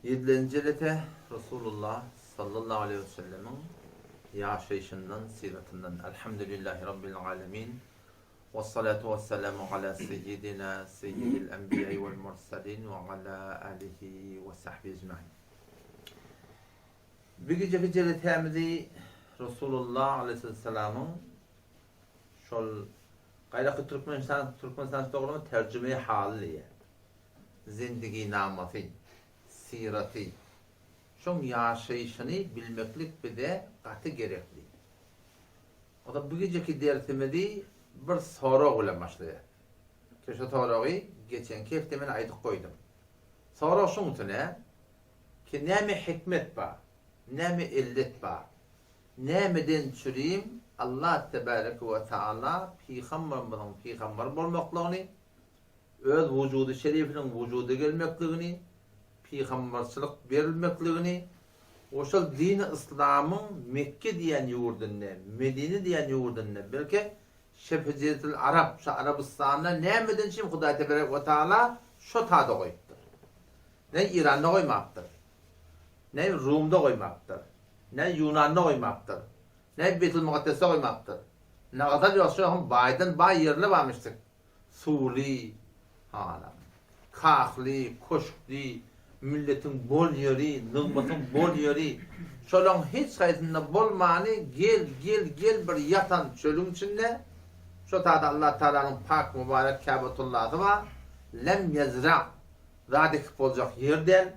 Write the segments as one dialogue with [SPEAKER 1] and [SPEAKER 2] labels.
[SPEAKER 1] Ýedilenji jelese Resulullah sallallahu aleýhi we sellemiň ýaşaýşyndan, syratyndan. Elhamdülillahi Rabbil alemin. Wessalatu wessalamu ala seýýidina seýýidil enbiýai wel mursalin we ala alihi we sahbihi ecmain. Bu gijeki jelesämizi Resulullah aleýhissalamyň şol gaýraky Türkmenistan Türkmenistan dogrumy terjüme-i haly diýýär. Zindiginamasy, syraty, şoň ýaşaýşyny bilmeklik bize gaty gerekli. Onda bu gijeki dersimizi bir sorag bilen başlaýas. Ki şu soragy geçenki hepde men aýdyp goýdum. Sorag şuň üstüne, ki näme hikmet bar, näme illet bar, nämeden çürim Allah tebareke we taala pygamberimiziň pygamber bolmaklygyny, öz wujudy şerifiniň wujuda gelmekligini, pygamberçilik berilmekligini we şol dini yslamyň Mekge diýen ýurdunda, Medine diýen ýurdunda, belki Şebhi-Jeziretil Arap, şu Arabystanda nämeden üçin Hudaý teberek we taala şo tada goýupdyr? Ne Iranda goýmapdyr, ne Rumda goýmapdyr, ne Ýunanda goýmapdyr, ne Beýtil-Mukaddesde goýmapdyr. Nagadar ýok, şo hem baýdan baý ýerler barmyşdyk. Suwly, halam, kahly, köşkli, milletiň bol ýeri, nygmatyň bol ýeri, şolaň hiç haýsynda bolmany gel, gel, gel bir ýatan çölüň içinde, şo taýda Allah Tagalanyň pak mübarek Käbetullasy bar, lem ýezra, zat ekip boljak ýer däl,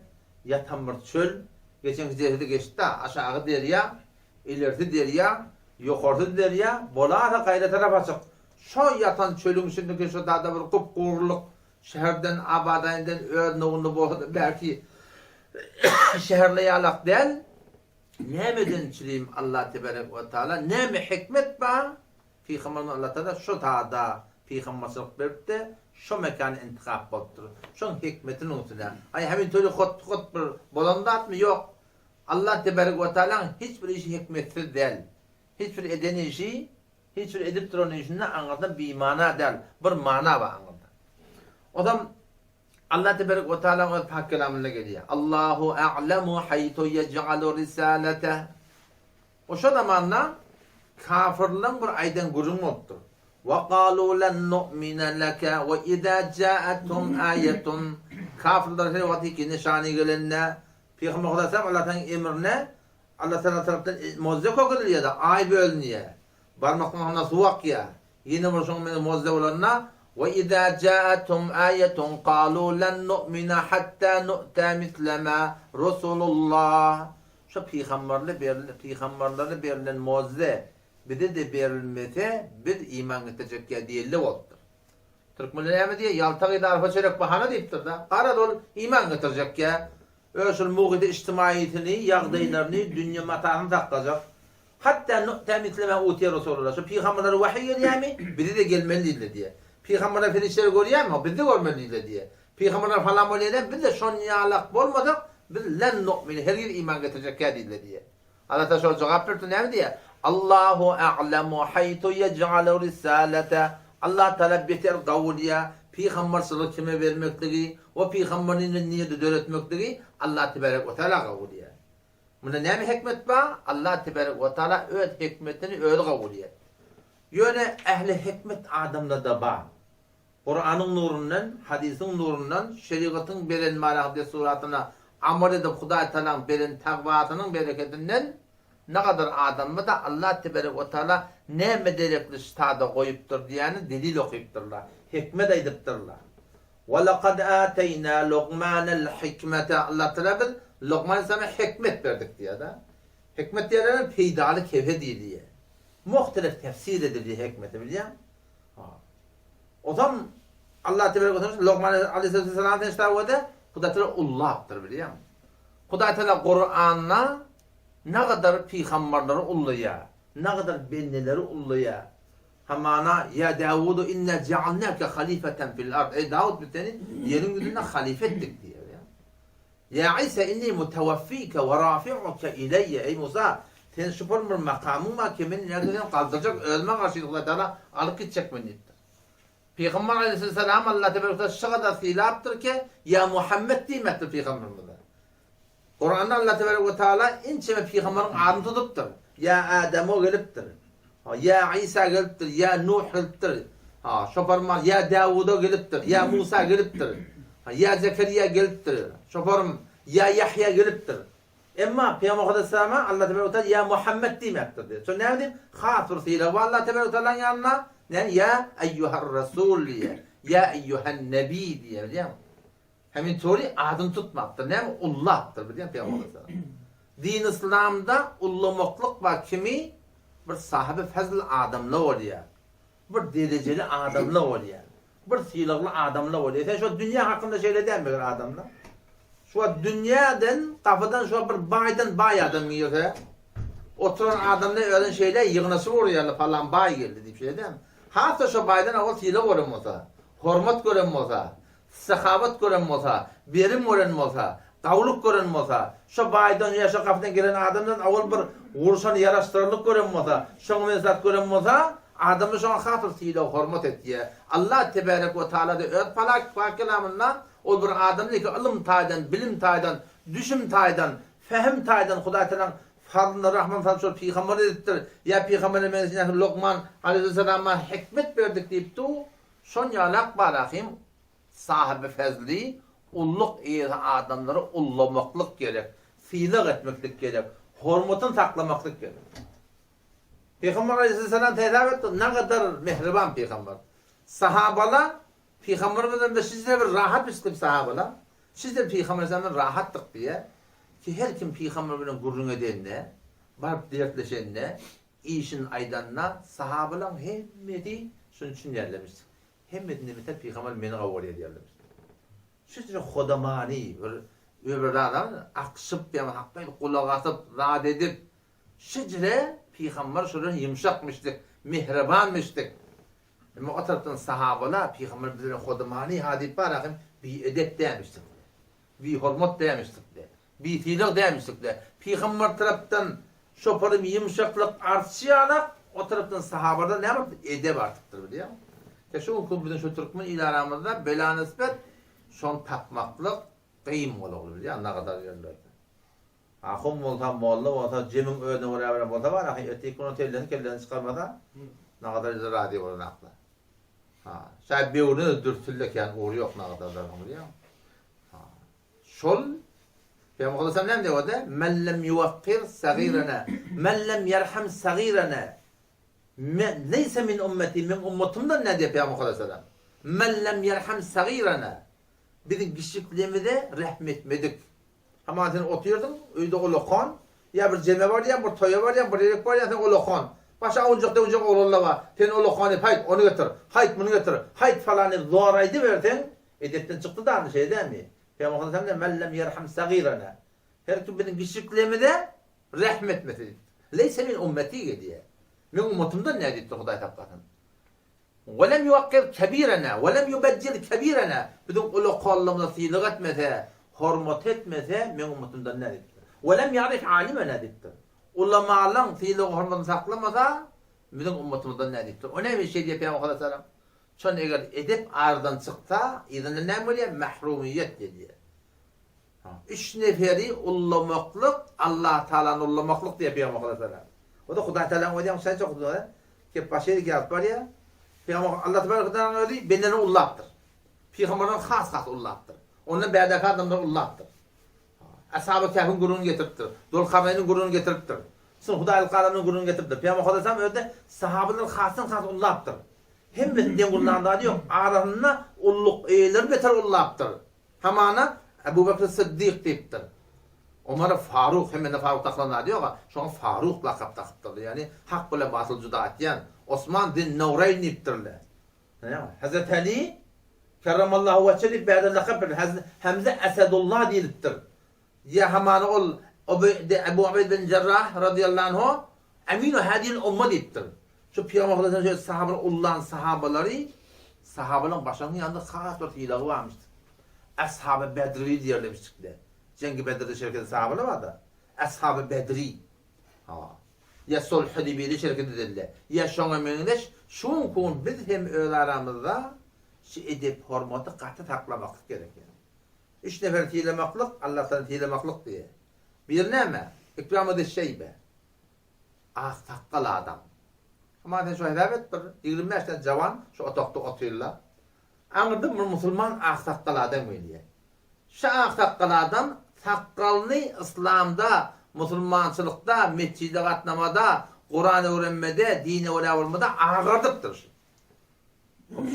[SPEAKER 1] ýatan bir çöl, geçenki jelsede geçdi-de, aşagy derýa, ilerisi derýa, ýokarsy derýa, bolarsa gaýra tarap açyk, Şo ýatan çölüň içindeki şo dada bir gup-gurulyk şäherden Abadaýyndan öz nowunda bolsa-da belki şäherli ýalak däl. Nämeden çilim Allah tebarek we taala näme hikmet bar Pygamberimiz Allah taala şo dada pygamberçilik beripdi şo mekany intihap bolupdyr. Şoň hikmetiniň üstüne. Aý hemin töli hot hot bir bolan zatmy ýok. Allah tebarek we taalaň hiç bir işi hikmetsiz däl. Hiç bir eden işi Hiç bir edip duran işinde aňyrda bimana däl, bir mana bar aňyrda. Ozam Allah teberek we taalaň öz pak kelamynda gelýär. Allahu a'lemu haýtu yej'alu risaleteh. O şo zamanda kafirleň bir aýdan gürrüňi bolupdyr. Wa galu len nu'mina leke we iza ja'athum ayetun. Kafirler her wagt iki nyşany gelende Pygamber Hudaý Allah taalaň emrine Allah Tagala tarapdan možze kökezilýär-de, aý bölünýär. Barmaklaryň astyndan suw akýar. Ýene bir şonuň bilen možze bolanda, Ve izâ câethum âyetun kâlû len nu'mina hattâ nu'tâ misle mâ rusulullah. Şu pygamberle berlen, pygamberlere berlen možze bize-de berilmese, biz iman getirjek ýa diýeli bolupdyr. Türkmenler näme diýýär? Ýalta gyz arpa çörek bahana diýipdir-de. Garaz ol iman getirjek ýa. Öz şol muhiti ijtimaisini, ýagdaýlaryny, dünýe matasyny saklajak. Hatda nu'ta misle ma utiye Resulullah. Şu pygamberlere wahyý gelýärmi? Bize-de gelmeli diýdiler diýýär. Pygamberler perişdeleri görýärmi? Hawa, biz-de görmeli diýdiler diýýär. Pygamberler falan bolýar diýýär, biz-de şonýalak bolmasak, biz len nu'mine, hergiz iman getirjekkä diýdiler diýýär. Allah Taala şolara jogap beripdir, näme diýýär? Allahu a'lemu haýtu ýej'alu risalete. Allah Taala beter gowy bilýär, pygamberçiligi kime bermekligi we pygamberini nirde döretmekligi Allah tebarek we taala gowy bilýär. Munda näme hikmet bar? Allah tebarek we taala öz hikmetini özi gowy bilýär. Ýöne ähli hikmet adamlarda bar. Kuranyň nurundan, hadysyň nurundan, şerigatyň beren marahy dessuratyna amal edip Hudaý Tagalaň beren tagwasynyň bereketinden nagadar adamda Allah teberek we taala näme derekli ştada goýupdyr diýýäni delil okypdyrlar, hikmet aýdypdyrlar. Wa lakad ateýna Lukmanel hikmete Allah Tagala biz Lukman aleyhissalama hikmet berdik diýýär-de. Hikmet diýýärler peýdaly kebhe diýilýär. Muhtelif tefsir edilýär hikmeti bilýäň. Ozam Allah tebarek we taala Lokman aleyhisselam sen ştawada Hudaý taala ullapdyr bilýäňmi? Hudaý taala Kuranda nagadar pygamberleri ullaýar, nagadar bendeleri ullaýar. Hamana ya Dawudu inna ja'alnaka halifatan fil ard. Eý Dawud biz seni ýeriň ýüzünde halife etdik diýýär. Ýa Isa inni mutawaffika we rafi'uka ileýe, Eý Musa, sen şu bir bir makamyň bar ki, men ileride seni galdyrjak, özüme garşy Hudaý Tagala alyp gitjek men diýipdir. Pygamber aleýhissalam Allah tebarek we taala şu gadar sylapdyr ki, Ýa Muhammet diýmekdir pygamberimize. Kuranda Allah tebarek we taala ençeme pygamberiň adyny tutupdyr. Ýa Ademo gelipdir. Ýa Isa gelipdir, ýa Nuh gelipdir. Ha, şoparym ýa Dawuda gelipdir, ýa Musa gelipdir. Ýa Zekeriýa gelipdir. Şoparym ýa Ýahýa gelipdir. Emma Pygamber Aleyhisselama Allah tebarek we taala ýa Muhammed diýmekdir diýýär. Şo näme diýip? Has bir sylag bar Allah tebarek we taalanyň ýanynda. Näme? Ýa eýýuhar rasul diýýär. Ýa eýýuhan nebi diýýär, bilýäňmi? Hemin tory adyny tutmapdyr. Näme ullapdyr bilýän Pygamber aleyhisselam. Din yslamda ullamaklyk bar kimi bir sahyby fazl adamla bolýar. Bir derejeli adamla bolýar. Bir sylagly adamla bolýar. Sen şo dünýä hakynda şeýle däl meger adamla. Şu wagt dünýäden gapydan şu bir baýdan baý adam girse oturan adamla özün şeýle ýygnaşyp urýarlar palan baý geldi diýip şeýle däl. Has-da şo baýdan owal sylag gören bolsa, hormat gören bolsa, Sahawat gören bolsa, berim gören bolsa, gawulyk gören bolsa, şo baýdan ýa şo gapydan gelen adamdan owal bir gurşan ýaraşdyrarlyk gören bolsa, şoňa meňzeş zat gören bolsa, adamlar şoňa has bir sylag-hormat etýär. Allah tebärek we taala-da öz palak pak kelamynda ol bir adamny ki ylym taýdan, bilim taýdan, düşüm taýdan, fehim taýdan Hudaý tagalaň fazlyna rahmyny salyp şol pygamber edipdir, ýa pygambere meňzeş nähili Lukman aleýhissalama hikmet berdik diýipdi, Şon ýalak barahym sahyby fezli ulluk eýesi adamlary ullamaklyk gerek, sylag etmeklik gerek, hormatyny saklamaklyk gerek. Pygamber aleýhissalam hesap etdi, nagadar mähriban pygamber. Sahabala pygamberimiz bilen şeýle bir rahat içdim sahabala, şeýle pygamber aleýhissalam rahatdyk diýe, ki her kim pygamber bilen gürrüň edende, baryp dertleşende, Işini aýdanda sahabalaň hemmesi şuny düşünýärlermiş. Hemmesinden beter pygamber meni gowy görýär diýýärlermiş. Şu hodamany bir öbür adam akyşyp ýa hakda gulak asyp zat edip şejre pygamber şolar ýumşakmyşdyk, mähribanmyşdyk. Emma o tarapdan sahabalar pygamber bize hodamany ha diýip bar ahym biedep dämişdik. Bihormat dämişdik. Bisylag dämişlikde. Pygamber tarapdan şoparym ýumşaklyk artşy ýalak, o tarapdan sahabadan näme artdy? Edep artypdyr bilýäňmi? Te şu günki biziň şu türkmen il aramyzda bela nisbet şony tapmaklyk gyn bolagly bilýäňmi nagadar ýerlerde. Ahun bolsa, molla bolsa, jemiň özüne görä bilen bolsa bar ahy ertir gün tellesini kellesini çykarmasa nagadar ýerde razy bolanaklar. Ha, şaý böwrüne dürtüllek ýan ugry ýok nagadarlaryň bilýäňmi? Ha. Şol Pygamber sallallahu näme diýýär? Men lem yuwakkir sagirana, men lem yerham sagirana. Men leysa min ummeti, men ummatymdan näme diýýär Pygamber sallallahu Men lem yerham sagirana. Biziň kiçiklerimize rehim etmedik. Hama sen otyrdyň, öýde ulakan, ýa bir jeme barýaň, bir toýa barýaň, bir ýere barýaň, sen ulakan. Başa awunjak-döwünjek oglanlar bar. Sen ulakany haýt, ony getir, haýt, muny getir, haýt falany zoraýdyberseň, Edepden çykdy dany şeýle dälmi? Pygamber sallallahu aleyhi ve sellem Men lem yerham sagirana. Her kim biziň kiçiklerimize rehm etmese diýipdir. Leýse min ummeti diýýär. Meň ummatymdan näme diýipdir Hudaý saklasyn. Ve lem yuwakkir kebirena ve lem yubeccil kebirena. Biziň ulakanlarymyza sylag etmese, hormat etmese meň ummatymdan näme diýipdir. Ve lem yarif alimena diýipdir. Ulamalaň sylag hormatyny saklamasa biziň ummatymyzdan näme diýipdir. O näme şeýle diýýär Pygamber sallallahu aleyhi ve sellem. Şonda eger edep aradan çyksa, yzynda näme bolýar? Mährumyýet gelýär. Üç neferi ullamaklyk Allah Taalany ullamaklyk diýýär Pygamber sallallahu aleyhi ve sellem. O-da Hudaý Taalanyň özi ýaňy şaýça okudym. Kep başga ýerde ýazyp barýar. Pygamber Allah tebarek we özi bendelerini ullapdyr. Pygamberleri has-has ullapdyr. Ondan bärdäki adamlary ullapdyr. Ashab-y Kähfiň gürrüňini getiripdir. Zulkarnaýnyň gürrüňini getiripdir. Soň Hudaýlyk adamynyň gürrüňini getiripdir. Pygamber sallallahu aleyhi ve sellem özi-de sahabalary hasdan-has ullapdyr. Hemmesini deň ullan zady ýok. Arasynda ulluk eýeleri beter ullapdyr. Hamana Ebu Bekr Syddyk diýipdir. Omara Faruk, hemmesine Faruk dakylan zady ýok-a. Şoňa Faruk lakap dakypdyrlar. Ýagny hak bilen batyly juda etýän. Osman Zinnureýn diýipdirler. Hazreti Ali Kerremallahu wejhe diýip bärde lakap beripdir. Hazreti Hemze Esedullah diýlipdir. Ýa hamana ol Ebu Ubeýd bin Jerrah razyýallahu anhu Eminu hadihil umma diýipdir. Şu Pygamber sallallahu aleyhi ve sellem sahabalar ullan sahabalary sahabalaryň başynyň ýanynda has bir sylagy barmyşdyr. Ashaby Bedri diýerlemişdikler. Jengi Bedirde şerek eden sahabalar barda. Ashaby Bedri. Ha. Ýa Sulh Hudeýbiýede şerek edildi. Ýa şoňa meňzeş şu gün biz hem öz aramyzda şu edep hormaty gaty saklamaklyk gerek. Üç nefer sylamaklyk Allahdan sylamaklyk diýýär. Biri näme? Ikramady Şeýbe. Ak sakgal adam. Emma sen şu hesap et bir 25 tane jawan şu otagda otyrlar. Aňyrdan bir musulman ak sakgal adam gelýär. Şu ak sakgal adam sakgalyny yslamda, musulmançylykda, metjide gatnamada, Kuran öwrenmede, dine görä bolmada agardypdyr şu.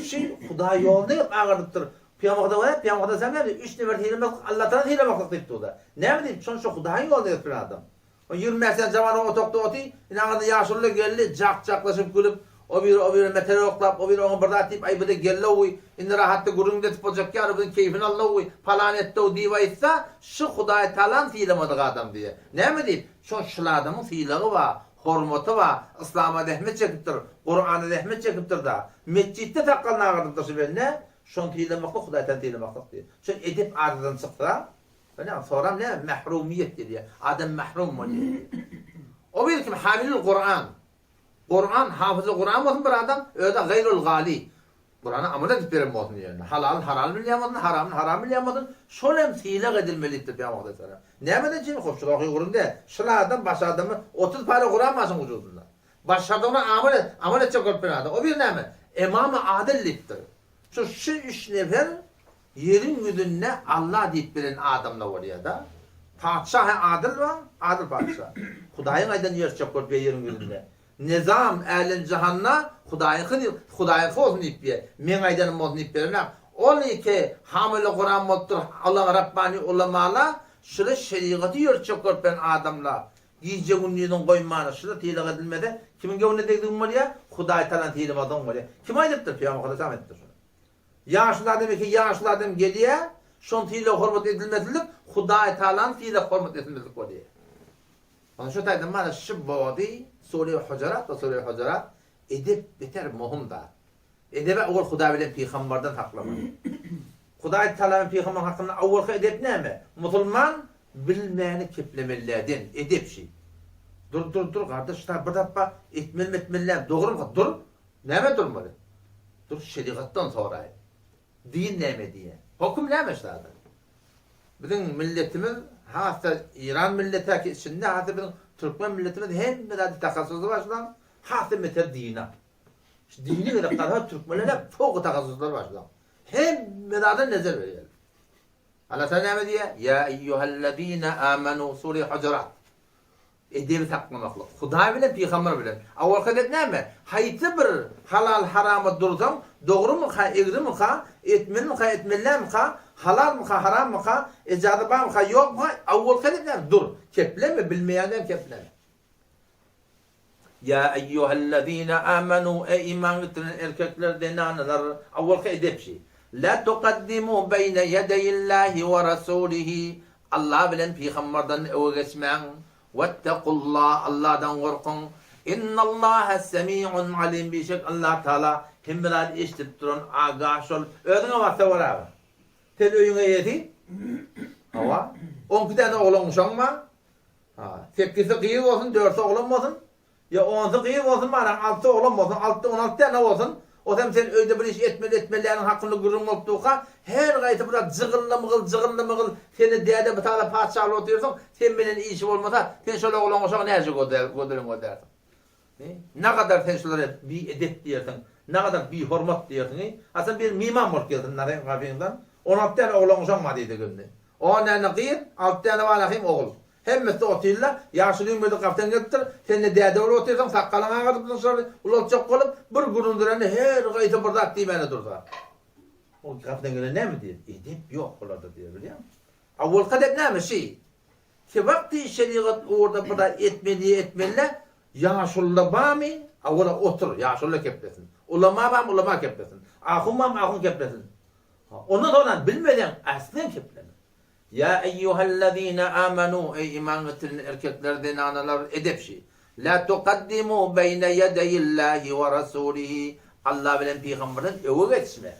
[SPEAKER 1] Şu Hudaý ýolunda gelip agardypdyr. Pygamber görä, Pygamber sen näme üç nefer sylamaklyk Allatagala sylamaklyk diýip durda. Näme diýip, şonça Hudaýyň ýolunda gelip duran adam. O 25 sene jawan otagda oty, ine aňyrdan ýaşuly geldi, jak-jaklaşyp gülüp, o biri o birine metel oklap, o biri oňa bir zat diýip, aý bu-da geldi-ow, indi rahatda gürrüň edip boljak ýaly, biziň keýfini aldy-ow, palan etdi-ow diýip aýtsa, şu Hudaý talan sylamadyk adam diýýär. Näme diýip? Şol şul adamyň sylagy bar, hormaty bar, yslama zähmet çekipdir, Kurana zähmet çekipdir-da, metjitde sakgalyny agyrdypdyr şu bende, şony sylamaklyk Hudaý talan sylamaklyk diýýär. Şol edep adadan çyksa, Ine, soram näme? Mährumyýet diýilýär. Adam mährum bolýar diýýär. O bir kim hamilul Kuran. Kuran, hafyzy Kuran bolsun bir adam, özi gaýrul gali. Kurana amal edip beren bolsun diýýär. Halal haral bilýän bolsun, haramyny haram bilýän bolsun, şol hem sylag edilmeli diýipdir Pygamber aleyhisselam. Nämeden üçin? Hoş, şul oky gurun däl. Şul adam baş adamy 30 para Kuran bar şuň wujudynda. Başardygyna amal et, amal etjek bolup bir adam. O bir näme? Emamy adyl diýipdir. Şu şu üç nefer Ýeriň ýüzünde Alla diýip bilen adamlar bolýada. Patyşa he adyl bar, adyl patyşa. Hudaýyň aýdanyny ýörtjek bolup ýör ýeriň ýüzünde. Nizam älem jahanda Hudaýyňky diýip, Hudaýyňky bolsun diýip ýör. Meň aýdanym bolsun diýip berenak. Ol iki hamyly Kuran bolupdyr, Alla Rabbani ulamala şuly şerigaty ýörtjek bolup bilen adamlar. Gije gündiziň goýmany şuly sylag edilmese kimiň göwnüne degdigiň bolýar? Hudaý talan sylamadygyň bolýar. Kim aýdypdyr? Pygamber Aleyhisselam aýdypdyr şuny. Ýaşuly adam eke ýaşuly adam gelýä, şoň sylag hormat edilmesizlik Hudaý Tagalanyň sylag hormat edilmezlik bolýa. Onda şo taýdan mana şu body Sure Hujurat we Sure Hujurat edep beter möhüm zat. Edebi owal Hudaý bilen pygambardan saklamaly. Hudaý Tagala bilen pygambar hakynda owalky edep näme? Musulman bilmäni keplemeliläden edep şi. Dur dur dur gardaş şuta bir zat bar etmelimi etmeli däl dogrymy dur näme durmaly? Dur şerigatdan soraý. Din näme diýýär? Hokum näme şurada? Biziň milletimiz has-da Iran milleti içinde has-da biziň türkmen milletimiz hemme zady takassusy başlan, has-da beter dine. Şu dini gerek galsa türkmenler hep fowky takassuslar başlan. Hemme zada nezer berýärler. Allah Taala näme diýýär? Ýa eýýuhellezine amanu sure Hujurat. Edebi saklamaklyk. Hudaý bilen, pygamber bilen. Awalky edep näme? Haýsy bir halal-harama dursaň, dogrumyka, egrimika, etmelimikä, etmeli dälmika, halalmyka, harammyka, ejaza barmyka, ýokmyka, awalky edep näme? Dur. Kepleme, bilmeýänden kepleme. Ýa eýýuhellezine amanu, eý iman getiren erkekler, zenanalar, awalky edep şi. La tukaddimu beýne ýedeýillahi we rasulihi, Allah bilen pygamberden öňe geçmäň, Wettakullah, Allahdan gorkuň, Innallaha semiun alim, bişek Allah Taala hemme zady eşidip duran, agah şol, özüňe barsa bor aga. Sen öýüň eýesi? Hawa. Onki däne oglan uşagyň bar. Ha, sekizsi gyz bolsun, dörtsi oglan bolsun. Ýa onsy gyz bolsun baraň, altysy oglan bolsun, altda 16 däne bolsun. Osam sen öýde bir iş etmeli etmeliäniň hakynda gürrüň bolup durka, her gaýsy bir zat jygylly-mygylly, jygylly-mygylly, seni däde bu tala patyşa bolup otyrsyň, sen menen işi bolmasa, sen şol oglan uşagy näce gözeliň gözlärsiň? Nagadar sen şulara biedep diýersiň, nagadar bihormat diýersiň, a sen bir myman bolup gelsin nareň gapyňdan, 16 däne oglan uşaň bar diýdi gelni. On däne gyz, alty däne bar ahim ogul. Hemmesi-de otyrlar, ýaşulyň özi gapdan gelipdir, sen-de däde bolup otyrsyň, sakgalyňy agardypsyň şolary ulaltjak bolup, bir gürrüňdirende her gaýsy bir zat diýmäne dursa. Ol gapdan gelen näme diýer? Edep ýok bularda diýer, bilýäňmi? Awalky edep näme şi? Ki wagty şerigat ugurda bir zat etmeli ýa etmeli-dä, ýaşuluda barmy, awala otur, ýaşuly keplesin. Ulama barmy, ulama keplesin. Ahun barmy, ahun keplesin. Ondan soňra bilmeseň, aslen kepleme. Ýa eýýuhellezine amanu, eý iman getiren erkekler, zenanalar, edep şi. La tukaddimu beýne ýedeýillahi we rasulihi, Allah bilen pygamberden öňe geçme.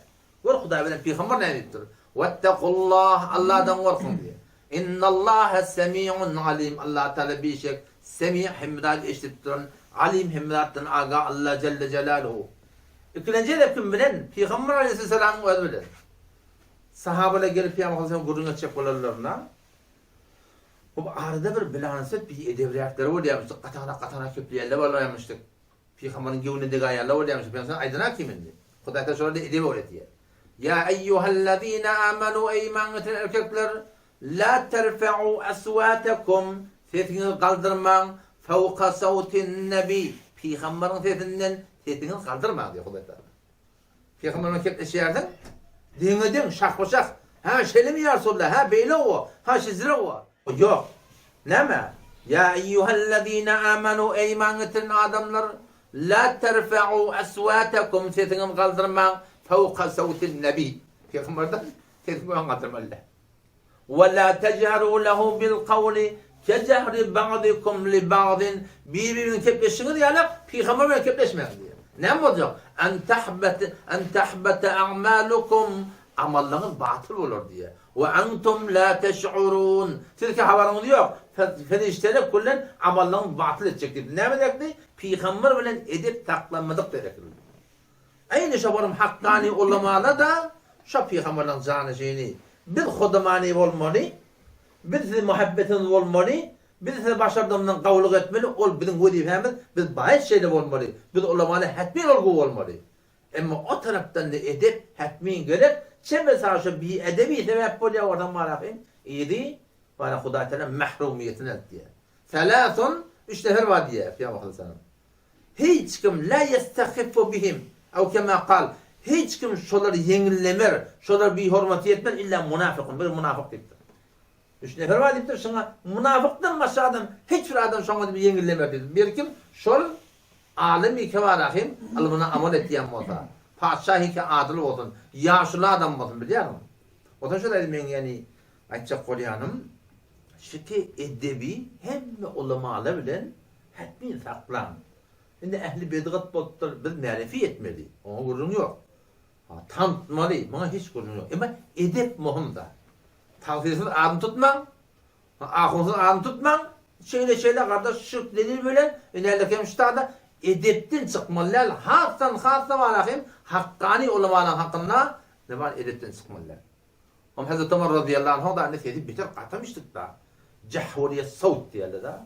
[SPEAKER 1] Gör Hudaý bilen pygamber näme diýipdir? Wettakullah, Allahdan gorkuň diýýär. Innallaha semiun alim, Allah Taala bişek Semi hemme zady eşidip duran, Alim hemme zatdan aga Allah jelle jelaluhu. Ikilenji edep kim bilen? Pygamber aleyhisselamyň özi bilen. Sahabalar gelip Pygamber aleyhisselam gürrüň etjek bolanlarynda. Bu arada bir bilanset bir edebräkleri bolýarmyşdyk, gatanak-gatanak gepleýänler bolýarmyşdyk. Pygamberiň göwnüne degaýanlar bolýarmyş. Pygamber aýdana kim indi? Hudaý Taala şolara edep öwretýär. Ýa eýýuhellezine amanu eý iman getiren erkekler, la terfe'u aswatakum sesiňizi galdyrmaň fawka sawtin nebi pygamberiň sesinden sesiňizi galdyrmaň diýýär Hudaý Taala. Pygamber bilen gepleşýärsiň, deňe-deň, şahba-şah, Hä, şeýlemi ýa Resulallah, hä, beýle o, hä, şizire o. Ýok. Näme? Ýa eýýuhellezine amanu, eý iman getiren adamlar, la terfe'u aswatakum, sesiňizi galdyrmaň, fewka sawtin nebi, pygamberden sesiňi öň galdyrmaly däl. We la tejheru lehu bil kawli kejehri ba'dikum li ba'din, bir-biriňiz gepleşişiňiz ýaly pygamber bilen gepleşmäň diýýär. Näme boljak? En tahbete en tahbete a'malukum, amallaryňyz batyl bolar diýýär. We entum la teş'urun, sizki habaryňyz ýok, perişdeler küllen amallaryňyzy batyl etjek diýip. Näme derekli? Pygamber bilen edep saklanmadyk derekli. Eýni şo bolam hakkany ulamala-da şo pygamberleň janyşyny biz hudamany bolmaly, biz sizi muhabbetimiz bolmaly, biz size başardygymyzdan gawulyk etmeli, ol biziň wezipemiz, biz baýat şeýle bolmaly, biz ulamala hetmin ol gowy bolmaly. Emma o tarapdan-da edep hetmin gerek, çemesa şo biedebi sebäp bolýar oraň barahym, yzy bara Hudaý Taala mährumyýetine eltýär. Selasun, üç nefer bar diýýär Pygamber sallallahu Hiç kim la ýestahiffu bihim, ew kema kal, hiç kim şolary ýeňillemer, şolara bihormaty etmez illa munafykun, bir munafyk diýipdir. Üç nefer bar diýipdir, şoňa munafykdan başga adam, hiç bir adam şoňa diýip ýeňillemer diýipdir. Bir kim? Şol alymy kebarahim ylmyna amal etýän bolsa, patyşahy ki adyl bolsun, ýaşuly adam bolsun bilýärmiň? Onsoň şol aýdym meň ýani aýtjak bolýanym, şiki edebi hemme ulamalar bilen Hetmin saklaň. Indi ähli bedgat bolupdyr, biz märefi etmeli, oňa gürrüň ýok. Ha, tanatmaly, muňa hiç gürrüň ýok. Emma edep möhüm zat. Tagsyrysyz adyny tutmaň, ahunsyz adyny tutmaň, şeýle-şeýle gardaş şu delil bilen, indi hem şu tada edepden çykmaly däl, hasdan hassa bar hem hakkany ulamalaryň hakynda ne bar edepden çykmaly däl. Oň Hezreti Omar razyýallahu anhu da indi sesi beter gatamyşdyk da. Jahweriýe sawt diýerler da.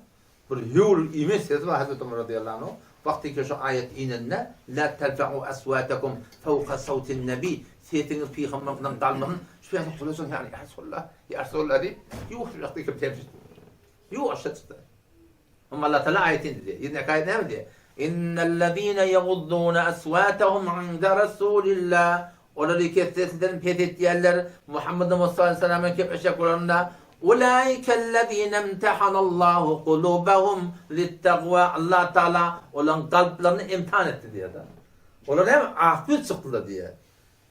[SPEAKER 1] Bir höwür imes sesi bar Hezreti Omar razyýallahu anhu. Wagty ki şu aýat inende La terfe'u aswatakum fawka sawtin nebi sesiňiz pygamberden galmasyn. Şu ýerde gulajaň ýaly ýa Resulallah, ýa Resulallah diýip ýuwaşjak diýip çekdi. Ýuwaşja çykdy. Emma Allah Taala aýat indirdi. Ýene aýat näme diýýär? Innellezine ýagudduna aswatahum inda Rasulillah. Olar iki seslerini pes etýärler. Muhammed Mustafa aleyhissalama kepleşek bolanynda Ulaikellezine imtahanallahu kulubahum littagwa. Allah Taala olaryň kalplaryny imtihan etdi diýýär. Olar hem ak ýüz çykdylar diýýär.